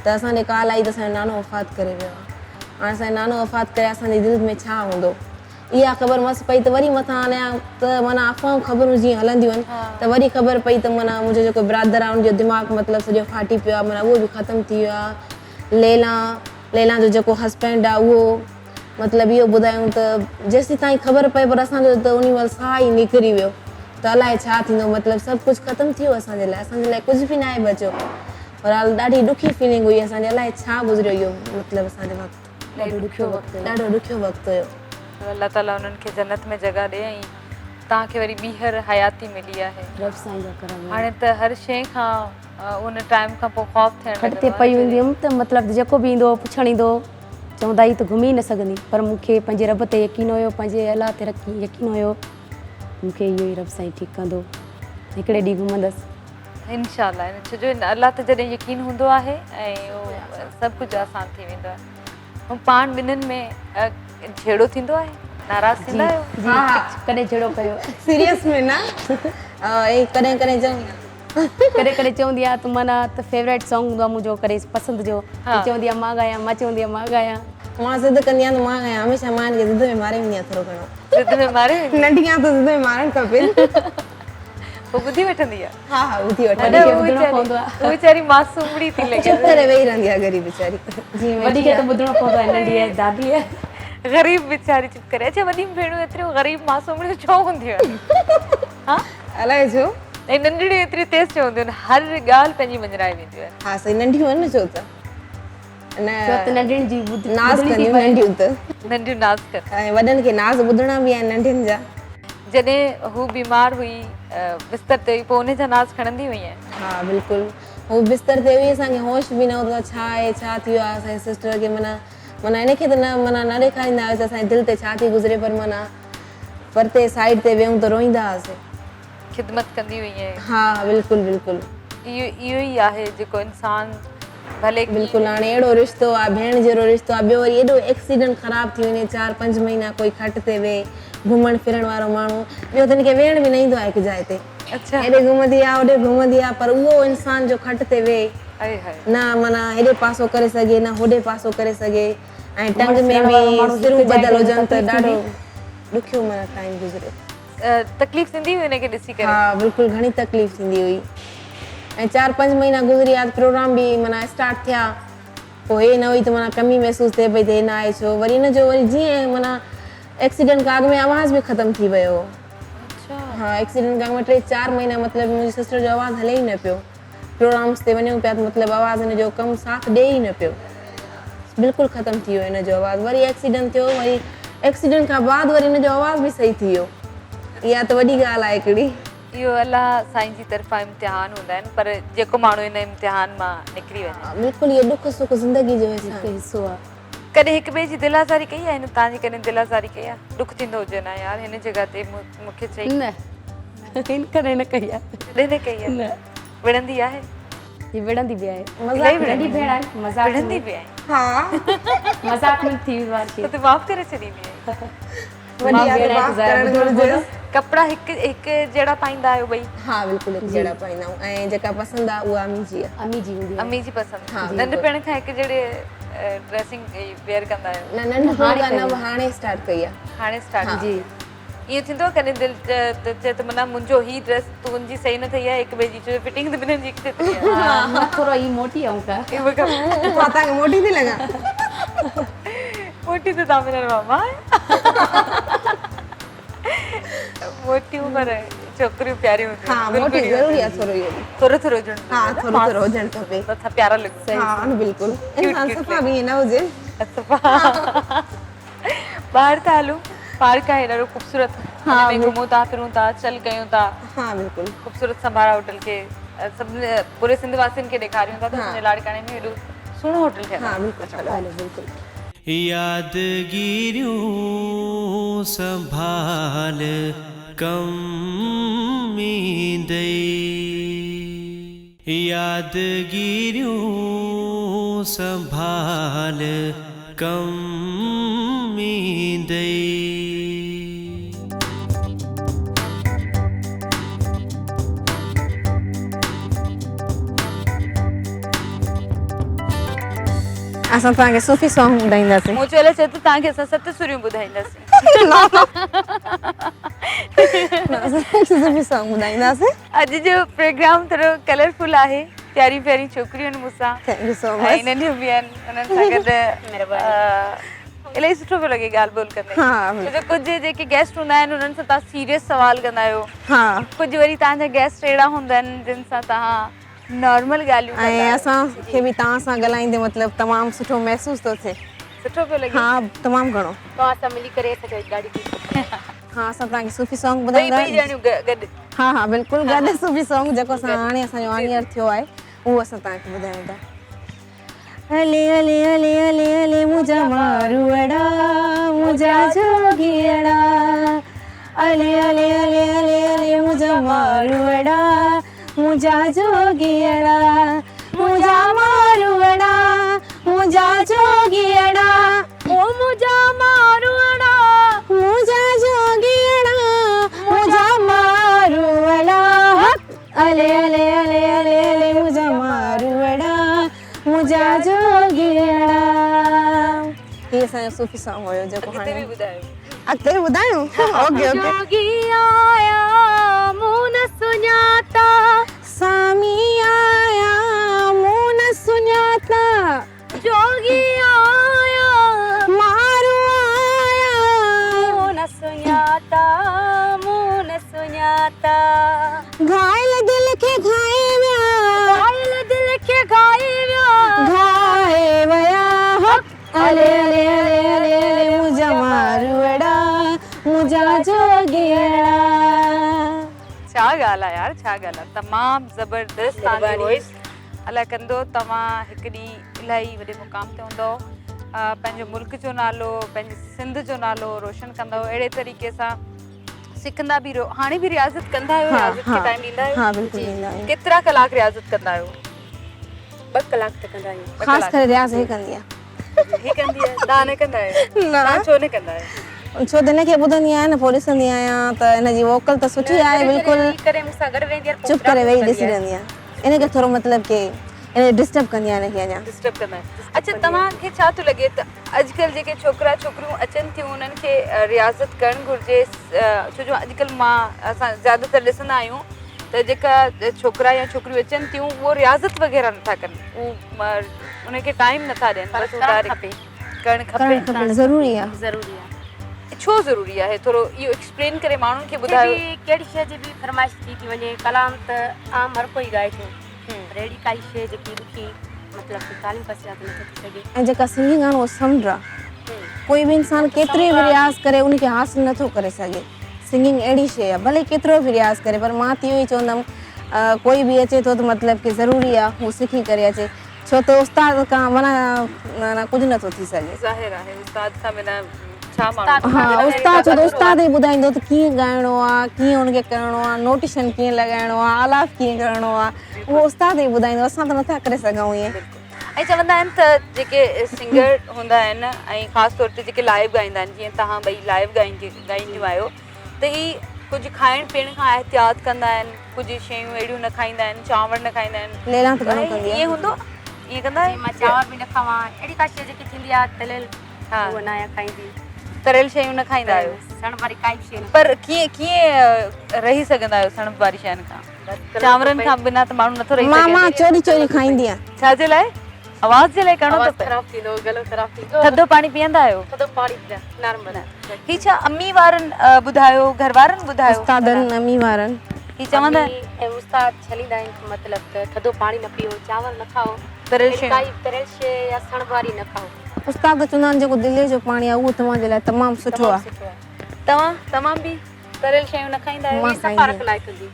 ته اسان ڏي ڪال آئي ته اسان جو نانو وفات ڪري ويو آهي هاڻي اسان جو نانو وفات ڪري اسان جي دل ۾ ڇا هوندو اها خبر مس پئي ته وري مٿان اڃا ته معنيٰ افواهون خبرون جيئن هلنديون آهن ته وري خبر پئي ته معنيٰ منهنجو جيڪو برادر آهي ان جو دماغ مطلب سڄو ڦاٽي پيو آهي معنيٰ اهو به ختم ٿي ويو آهي ليلان ليلان جو جيڪو هسبينڊ آهي اهو مطلب اهو ٻڌايون ته جيسين تائين خبر پئي پر اسان جو ته انهي مهل ساهه ئي نڪري ويو ته الائي ڇا ٿيندو مطلب سڀ ڪجهه ختم ٿي ويو اسان جي لاء اسان جي لاء ڪجهه به ناهي بچيو بهرحال ڏاڍي ڏکي فيلنگ هئي اسان جي الائي ڇا گذريو اهو مطلب اسان جي وقت. ڏاڍو ڏکيو وقت هيو. ڏاڍو ڏکيو وقت هيو. الله تعالي انهن کي جنت ۾ جڳهه ڏي ۽ توهان کي وري ٻيهر حياتي ملي آهي. رب سائين جا ڪرم آهن. هاڻي ته هر شيء کان ان ٽائيم کان پوء خوف ٿيڻ کٽ تي لڳندو آهي پئي هوندي هيم ته مطلب جيڪو به ايندو هو پڇڻ ايندو هو چوندا هي ته گهمي ئي نه سگهندي پر مون کي پنهنجي رب تي يقين هيو پنهنجي الله تي يقين هيو مون کي اهو ئي رب سائين ٺيڪ ڪندو هڪڙي ڏينهن گهمندس. انشاء الله ڇو جو الله تي جڏهن يقين هوندو آهي ۽ سڀ ڪجهه آسان ٿي ويندو آهي ۽ پاڻ ٻنهين ۾ جهيڙو ٿيندو آهي ناراض ٿيندا آهيو جي ڪڏهن جهيڙو ڪيو سيريس ۾ نه ۽ ڪڏهن ڪڏهن چوندي ڪڏهن ڪڏهن چوندي آهي ته معنيٰ ته فيوريٽ سانگ هوندو آهي منهنجو ڪڏهن پسند جو چوندي آهي مان ڳايان مان چوندي آهيان مان ڳايان مان ضد ڪندي آهيان ته مان ڳايان هميشه مان هن کي ضد ۾ ماري ويندي آهيان ٿورو گهڻو ضد ۾ ماري ننڍي آهيان ته ضد ۾ مارڻ کپي پوء ٻڌي وٺندي آ. ها ها ٻڌي وٺندي آ. وڏي کي ٻڌڻو پوندو آ. هوء ويچاري معصومڙي ٿي لڳي. چپ ڪري ويهي رهندي آ غريب ويچاري. جيئن وڏي کي ته ٻڌڻو پوندو آ ننڍي آهي دادي آهي. غريب ويچاري چپ ڪري. اڇا وڏيون ڀيڻون ايتريون غريب معصومڙيون ڇو هونديون آهن؟ ها الائي ڇو. ۽ ننڍڙيون ايتريون تيز ڇو هونديون آهن هر ڳالهه پنهنجي مڃرائي وينديون آهن. ها صحيح ننڍيون آهن نه ڇو ته. ڇو ته ننڍين جي ٻڌڻي ناز ڪنديون ننڍيون ته. ننڍيون ناز ڪن. ۽ وڏن کي ناز ٻڌڻا به آهن ننڍين جا. جڏهن هو بيمار هئي بستر تي هئي پوء ان جا ناز کڻندي هئينء؟ ها بلڪل هو بستر تي هئي اسان کي هوش به نه هو ته ڇا آهي ڇا ٿي ويو آهي اسان جي سسٽر کي معنيٰ معنيٰ هن کي ته نه معنيٰ نه ڏيکاريندا هياسين اسان جي دل تي ڇا ٿي گذري پر معنيٰ پرتي سائيڊ تي ويهون ته روئيندا هئاسين. خدمت ڪندي هئينء؟ ها بلڪل بلڪل. اهو اهو ئي آهي جيڪو انسان ڀلي ڪيئن بلڪل هاڻي اهڙو رشتو آ ڀيڻ جهڙو رشتو آ ٻيو وري ايڏو ايڪسيڊنٽ خراب ٿي وڃي چار پنج مهينا ڪوئي کٽ تي ويهي گهمڻ ڦرڻ وارو ماڻهو ٻيو ته هن کي ويهڻ به نه ايندو آ هڪ جاء تي هيڏي گهمندي آ هوڏي گهمندي آ پر اهو انسان جو کٽ تي ويهي نه معنيٰ هيڏي پاسو ڪري سگهي نه هوڏي پاسو ڪري سگهي ۽ ٽنگ ۾ به سرون ٻڌل هجن ته ڏاڍو ڏکيو معنيٰ ٽائيم گذريو. تڪليف ٿيندي هئي ان کي ڏسي ڪري؟ ها بلڪل گهڻي تڪليف ٿيندي هئي ۽ چار پنج مهينا گذري ويا ته پروگرام به معنيٰ اسٽارٽ ٿيا پوء هي نه هئي ته معنيٰ ڪمي محسوس ٿئي پئي ته هي نه آهي ڇو وري ان جو وري جيئن معنيٰ ايڪسيڊنٽ کان اڳ ۾ آواز به ختم ٿي ويو هو ها ايڪسيڊنٽ کان اڳ ۾ ٽي چار مهينا مطلب منهنجي سسٽر جو آواز هلي ئي نه پيو پروگرامس تي وڃون پيا ته مطلب آواز هن جو ڪم ساٿ ڏئي ئي نه پيو بلڪل ختم ٿي ويو هن جو آواز وري ايڪسيڊنٽ ٿيو وري ايڪسيڊنٽ کان بعد وري هن جو آواز به صحيح ٿي ويو اها ته وڏي ڳالهه آهي هڪڙي. اهو الله سائين جي طرفان امتحان هوندا آهن پر جيڪو ماڻهو ان امتحان مان نڪري وڃي. بلڪل اهو ڏک سک زندگي جو حصو آهن. حصو آهي. ڪڏهن هڪ ٻئي جي دل آزاري ڪئي آهي؟ هن توهان جي ڪڏهن دل آزاري ڪئي آهي؟ ڏک ٿيندو هجي نه يار هن جڳهه تي مون کي چئي. نه هن ڪڏهن نه ڪئي آهي. ڪڏهن نه ڪئي آهي؟ نه. وڙهندي آهي؟ جي وڙهندي به آهي. مذاق ۾ ننڍي ڀيڻ آهي مذاق ۾. وڙهندي به آهي. ها. مذاق ۾ ٿي ويندو آهي. پوء ته معاف ڪري ڇڏيندي آهين. وڏي آهي ته معاف ڪرڻ گهرجيس. ڪپڙا هڪ هڪ جهڙا پائيندا آهيو ٻئي؟ ها بلڪل هڪ جهڙا پائيندا آهيون ۽ جيڪا پسند آهي اها امي جي آهي. امي جي هوندي آهي. امي جي پسند. ننڍپڻ کان هڪ جهڙي ڊريسنگ ويئر ڪندا آهيو؟ نه ننڍپڻ کان نه هاڻي اسٽارٽ ڪئي آهي. هاڻي اسٽارٽ جي. ائين ٿيندو آهي ڪڏهن دل چئي ته معنيٰ منهنجو هي ڊريس تنهنجي صحيح نه ٺهي آهي هڪ ٻئي جي ڇو جو فٽنگ ته ٻنهن جي هڪ جيتري آهي. ها مان ٿورو هي موٽي آهيان ڪا. مان توهان کي موٽي ٿي لڳان. موٽي ته توهان ٻنهن مان مان آهيان. موٽيون پر ڇوڪريون پياريون هونديون آهن. ها موٽي ضروري آهي ٿورو اهو به. ٿورو ٿورو هجڻ ها ٿورو ٿورو هجڻ کپي. ته اسان پيارا لڳون. ها نه بلڪل انسان صفا به ائين نه هجي. صفا ٻاهر ٿا هلون پارڪ آهي ڏاڍو خوبصورت هن ۾ گهمون ٿا ڦرون ٿا چل ڪيون ٿا. ها بلڪل. خوبصورت سمبارا هوٽل کي سڀ پوري سنڌ واسين کي ڏيکاريون ٿا ته اسان جي لاڙڪاڻي ۾ هيڏو سهڻو هوٽل ٺهيل آهي. ها بلڪل هلو بلڪل. يادگيريون سنڀال ڪم ايندئي يادگيريون سنڀال ڪم ايندئي. اسان توهان کي صوفي سانگ ٻڌائينداسين. مون چيو الائي چئي ٿو توهان کي اسان ست سريون ٻڌائينداسين. صوفي سانگ ٻڌائينداسين. اڄ جو پروگرام ٿورو ڪلرفل آهي. پياريون پياريون ڇوڪريون آهن مون سان. Thank you so much. ۽ ننڍيون به آهن انهن سان گڏ الاهي سٺو پيو لڳي ڳالهه ٻولهه ڪندي. ڇو جو ڪجهه جيڪي گيسٽ هوندا آهن انهن سان توهان سيريس سوال ڪندا آهيو. ڪجهه وري توهان جا گيسٽ اهڙا هوندا آهن جن سان توهان نارمل ڳالهيون ڪندا آهيو. ۽ اسان کي به توهان سان ڳالهائيندي مطلب تمام سٺو محسوس ٿو ٿئي. سٺو پيو لڳي. ها تمام گهڻو. توهان سان ملي ڪري اسان کي ڏاڍي خوشي ٿي. ها اسان توهان کي صوفي سانگ ٻڌائيندا. ٻئي ڄڻيون گڏ. ها ها بلڪل گڏ صوفي سانگ جيڪو اسان هاڻي اسان جو آن ايئر ٿيو آهي اهو اسان توهان کي ٻڌايون ٿا. هلي هلي هلي هلي هلي منهنجا ماروئڙا منهنجا جوڳيئڙا هلي هلي هلي هلي هلي منهنجا ماروئڙا منهنجا جوڳيئڙا منهنجا ماروئڙا منهنجا جوڳيئڙا او منهنجا ماروئڙا منهنجا جوڳيئڙا منهنجا ماروئڙا هلي هلي هلي هلي هلي منهنجا ماروئڙا منهنجا جوڳيئڙا. هي اسان جو صوفي سانگ هيو جيڪو اڳتي هاڻي به ٻڌايو. اڳتي به ٻڌايون اوڪي اوڪي. جوڳي آيا مون نه سڃاتا. سامي آيا مون نه سڃاتا. جوڳي آيا مارو آيا مون نه سڃاتا مون نه سڃاتا. گهايل دل کي گهائي ويا. گهايل دل کي گهائي ويا. گهائي ويا. هلي هلي هلي هلي هلي منهنجا ماروئڙا منهنجا جوڳيئڙا. ڇا ڳالهه آهي يار ڇا ڳالهه آهي تمام زبردست توهان جي وائس الله ڪندو توهان هڪ ڏينهن الاهي وڏي مقام تي هوندؤ پنهنجو ملڪ جو نالو پنهنجي سنڌ جو نالو روشن ڪندؤ اهڙي طريقي سان سکندا به رهو هاڻي به رياضت ڪندا آهيو رياضت کي ٽائيم ڏيندا آهيو ها بلڪل ڏيندا آهيون ڪيترا ڪلاڪ رياضت ڪندا آهيو 2 ڪلاڪ ته ڪندا آهيون خاص ڪري رياض هي ڪندي آهي هي ڪندي آهي توهان نه ڪندا آهيو نه توهان ڇو نه ڪندا آهيو ڇو ته هن کي ٻڌندي آهيان نه پوء ڏسندي آهيان ته هن جي ووڪل ته سٺي آهي بلڪل ڪري مون سان گڏ ويندي آهي چپ ڪري ويهي ڏسي رهندي آهيان ان کي ٿورو مطلب ڪي ان کي ڊسٽرب ڪندي آهيان ان کي اڃا ڊسٽرب ڪندا آهيو اڇا توهان کي ڇا ٿو لڳي ته اڄڪلهه جيڪي ڇوڪرا ڇوڪريون اچن ٿيون انهن کي رياضت ڪرڻ گهرجي ڇو جو اڄڪلهه مان اسان زياده تر ڏسندا آهيون ته جيڪا ڇوڪرا يا ڇوڪريون اچن ٿيون اهو رياضت وغيره نٿا ڪن اهو ان کي ٽائيم نٿا ڏين پر ڪرڻ کپي ڪرڻ کپي ڪرڻ ضروري آهي ضروري آهي ڇو ضروري آهي ٿورو اهو ايڪسپلين ڪري ماڻهن کي ٻڌايو ڪهڙي شيء جي به فرمائش ٿي ٿي وڃي ڪلام ته عام هر ڪوئي ڳائي ٿو پر اهڙي ڪائي شيء جيڪي ڏکي مطلب ته تعليم کان سواء ته نٿو ٿي سگهي. ۽ جيڪا سنگنگ آهي نه اهو سمنڊ آهي ڪوئي به انسان ڪيتري به رياض ڪري ان کي حاصل نٿو ڪري سگهي سنگنگ اهڙي شيء آهي ڀلي ڪيترو به رياض ڪري پر مان ته اهو ئي چوندم ڪوئي به اچي ٿو ته مطلب ڪي ضروري آهي هو سکي ڪري اچي ڇو ته استاد کان معنيٰ ڪجهه نٿو ٿي سگهي. ظاهر آهي استاد کان بنا ڇا ماڻهو ها استاد ڇو ته استاد ئي ٻڌائيندو ته ڪيئن ڳائڻو آهي ڪيئن ان کي ڪرڻو آهي نوٽيشن ڪيئن لڳائڻو آهي آلاپ ڪيئن ڪرڻو آهي اهو استاد ئي ٻڌائيندو اسان ته نٿا ڪري سگهون ائين. ۽ چوندا آهن ته جيڪي سنگر هوندا آهن ۽ خاص طور تي جيڪي لائيو ڳائيندا آهن جيئن توهان ٻئي لائيو ڳائينديون آهيو ته هي ڪجهه کائڻ پيئڻ کان احتياط ڪندا آهن ڪجهه شيون اهڙيون نه کائيندا آهن چانور نه کائيندا آهن ليلان ته گهڻو ڪندي آهي ائين هوندو آهي؟ ائين ڪندا آهيو؟ مان چانور به نه کاوان اهڙي ڪا شيء جيڪي ٿيندي آهي تليل ها اها نه آهيان کائيندي. تريل شيون نه کائيندا آهيو؟ سڻڀ واري ڪائي به شيء نه. پر ڪيئن ڪيئن رهي سگهندا آهيو سڻڀ واري شين کان؟ چانورن کان بنا ته ماڻهو نٿو رهي سگهي. مان چوري چوري کائيندي آهيان. ڇا جي لاء؟ آواز جي لاء ڪرڻو ٿو پئي. خراب ٿيندو گلو خراب ٿيندو. ٿڌو پاڻي پيئندا آهيو؟ ٿڌو پاڻي نه نارمل. هي ڇا امي وارن ٻڌايو گهر وارن ٻڌايو؟ استادن امي وارن. هي چوندا آهن. امي ۽ استاد ڇليندا آهن مطلب ته ٿڌو پاڻي نه پيئو چانور نه کائو. تريل شيون. ڪائي تريل شيء يا سڻڀ واري نه کائو. استاد چوندا آهن جيڪو دلي جو پاڻي آهي اهو توهان جي لاء تمام سٺو آهي. توهان توهان به تريل شيون نه کائيندا آهيو؟ مان صفا کائيندي رکندا آهيون ٿڌي.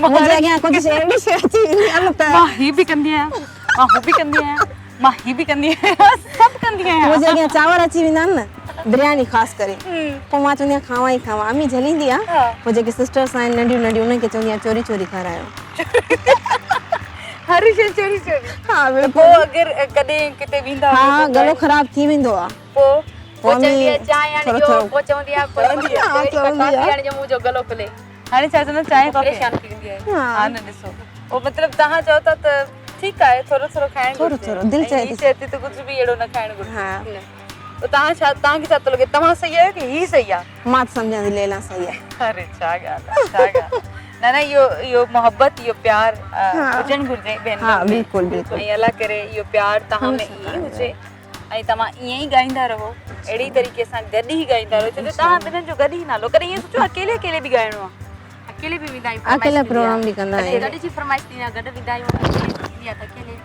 منهنجي اڳيان ڪجهه شيء اهڙي شيء اچي ويندي آهي نه ته مان هي به ڪندي آهيان مان هو به ڪندي آهيان مان هي به ڪندي آهيان سڀ ڪندي آهيان. منهنجي اڳيان چانور اچي ويندا آهن نه برياني خاص ڪري پوء مان چوندي آهيان کاوان ئي کاوان امي جهليندي آهي پوء جيڪي سسٽرس آهن ننڍيون ننڍيون انهن کي چوندي آهيان چوري چوري کارايو. هر شيء چوري چوري. ها بلڪل. پوء اگر ڪڏهن ڪٿي ويندا ها گلو خراب ٿي ويندو آهي. پوء پوء چوندي آهي چانهه آڻي ڏيو پوء چوندي آهي ڪافي آڻي ڏيو منهنجو گلو کلي. هاڻي ڇا چوندا چانهه ڪافي پريشان ٿي ويندي آهي. ها نه ڏسو پوء مطلب توهان چئو ٿا ته ٺيڪ آهي ٿورو ٿورو کائڻ ٿورو ٿورو دل چئي ٿي چئي ٿي ته ڪجهه به اهڙو نه کائڻ گهرجي. ها پوء توهان ڇا توهان کي ڇا ٿو لڳي توهان صحيح آهيو ڪي هي صحيح آهي؟ مان ته سمجهان ٿي ليلا صحيح آهي. اري ڇا ڳالهه آهي ڇا ڳالهه نه نه اهو اهو محبت اهو پيار هجڻ گهرجي ڀينرن ها بلڪل بلڪل ۽ الله ڪري اهو پيار توهان ۾ ائين هجي ۽ توهان ائين ئي ڳائيندا رهو اهڙي طريقي سان گڏ ئي ڳائيندا رهو ڇو جو توهان ٻنهن جو گڏ ئي نالو ڪڏهن ائين سوچيو اڪيلي اڪيلي به ڳائڻو آهي؟ اڪيلي به ويندا آهيون اڪيلا پروگرام به ڪندا آهيون گڏ جي فرمائش ٿيندي آهي گڏ ويندا آهيون اڪيلي ٿيندي آهي ته اڪيلي.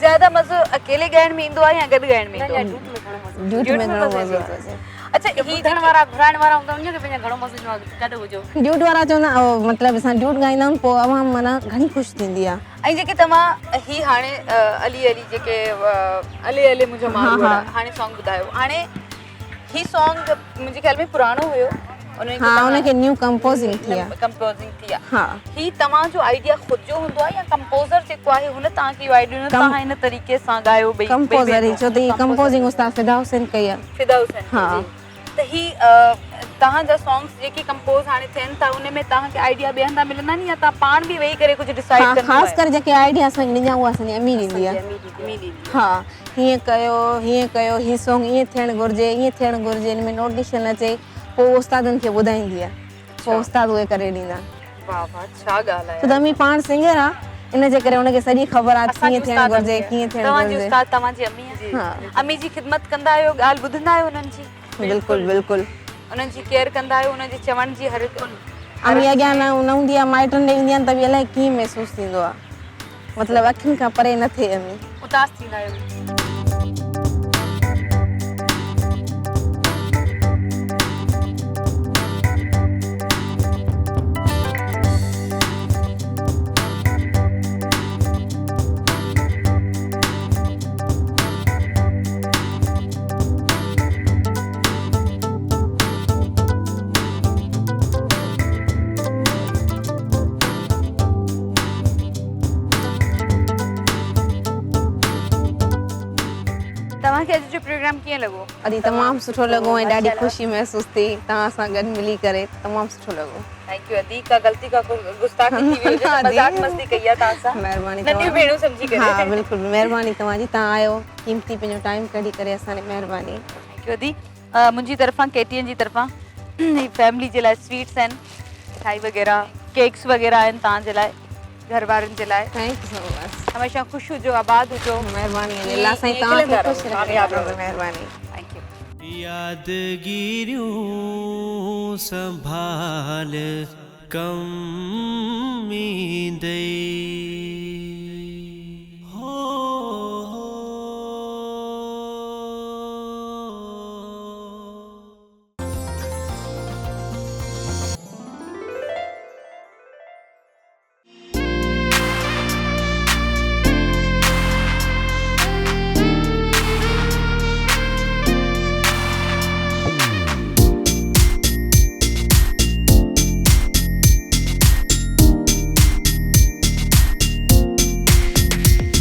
زياده مزو اڪيلي ڳائڻ ۾ ايندو آهي يا گڏ ڳائڻ ۾ ايندو آهي؟ ڊيوٽ ۾ گهڻو مزو ڊيوٽ ۾ گهڻو مزو ٿو اچي. اڇا هي ٻڌڻ وارا گهرائڻ وارا هوندا انهن کي به اڃا گهڻو مزو ايندو آهي گڏ هجو. ڊيوٽ وارا چوندا مطلب اسان ڊيوٽ ڳائيندا آهيون پوء عوام معنيٰ گهڻي خوش ٿيندي آهي. ۽ جيڪي توهان هي هاڻي علي علي جيڪي علي علي منهنجو ماروئڙا هاڻي سانگ ٻڌايو هاڻي هي سانگ منهنجي خيال ۾ پراڻو هيو ها ان کي نيو ڪمپوزنگ ٿي آ ڪمپوزنگ ٿي آ ها هي توهان جو آئيڊيا خود جو هوندو آ يا ڪمپوزر جيڪو آهي هن توهان کي اهو آئيڊيا ڏنو توهان هن طريقي سان ڳايو ٻئي ڪمپوزر هي ڇو ته هي ڪمپوزنگ استاد فدا حسين ڪئي آ فدا حسين ها ته هي توهان جا سانگس جيڪي ڪمپوز هاڻي ٿين ٿا ان ۾ توهان کي آئيڊيا ٻئي هنڌان ملندا آهن يا توهان پاڻ به ويهي ڪري ڪجهه ڊسائيڊ ڪندا آهيو؟ خاص ڪري جيڪي آئيڊيا اسان کي ڏيندي آهي اها اسان جي امي ڏيندي آهي. ها هيئن ڪيو هيئن ڪيو هي سانگ ائين ٿيڻ گهرجي ائين ٿيڻ گهرجي ان ۾ نوٽيشن اچي پوء اهو استادن کي ٻڌائيندي آهي پوء استاد اهي ڪري ڏيندا آهن. واهه واهه ڇا ڳالهه آهي. ڇو ته امي پاڻ سنگر آهي ان جي ڪري ان کي سڄي خبر آهي ڪيئن ٿيڻ گهرجي ڪيئن ٿيڻ گهرجي. توهان جي استاد توهان جي امي آهي؟ امي جي خدمت ڪندا آهيو ڳالهه ٻڌندا آهيو انهن جي؟ بلڪل بلڪل. انهن جي ڪيئر ڪندا آهيو انهن جي چوڻ جي هر هڪ. امي اڳيان نه هوندي آهي مائٽن ڏي ويندي آهي ته به الائي ڪيئن محسوس ٿيندو آهي مطلب اکين کان پري نه ٿئي امي. اداس ٿيندا آهيو. توهان کي اڄ جو پروگرام ڪيئن لڳو؟ ادي تمام سٺو لڳو ۽ ڏاڍي خوشي محسوس ٿي توهان سان گڏ ملي ڪري تمام سٺو لڳو. Thank you ادي ڪا غلطي ڪا گستاخي ٿي وئي هجي ته مذاق مستي ڪئي آ توهان سان مهرباني ننڍيون ڀيڻون سمجهي ڪري. ها بلڪل مهرباني توهان جي توهان آيو قيمتي پنهنجو ٽائيم ڪڍي ڪري اسان ڏي مهرباني. Thank you ادي منهنجي طرفان ڪي ٽي اين جي طرفان هي فيملي جي لاء سويٽس آهن مٺائي وغيره ڪيڪس وغيره آهن توهان جي لاء گهر وارن جي لاء. Thank you سو مچ. هميشه خوش هجو آباد هجو. مهرباني الله سائين توهان کي خوش رکي مهرباني. Thank you. يادگيريون سنڀال ڪم ايندئي.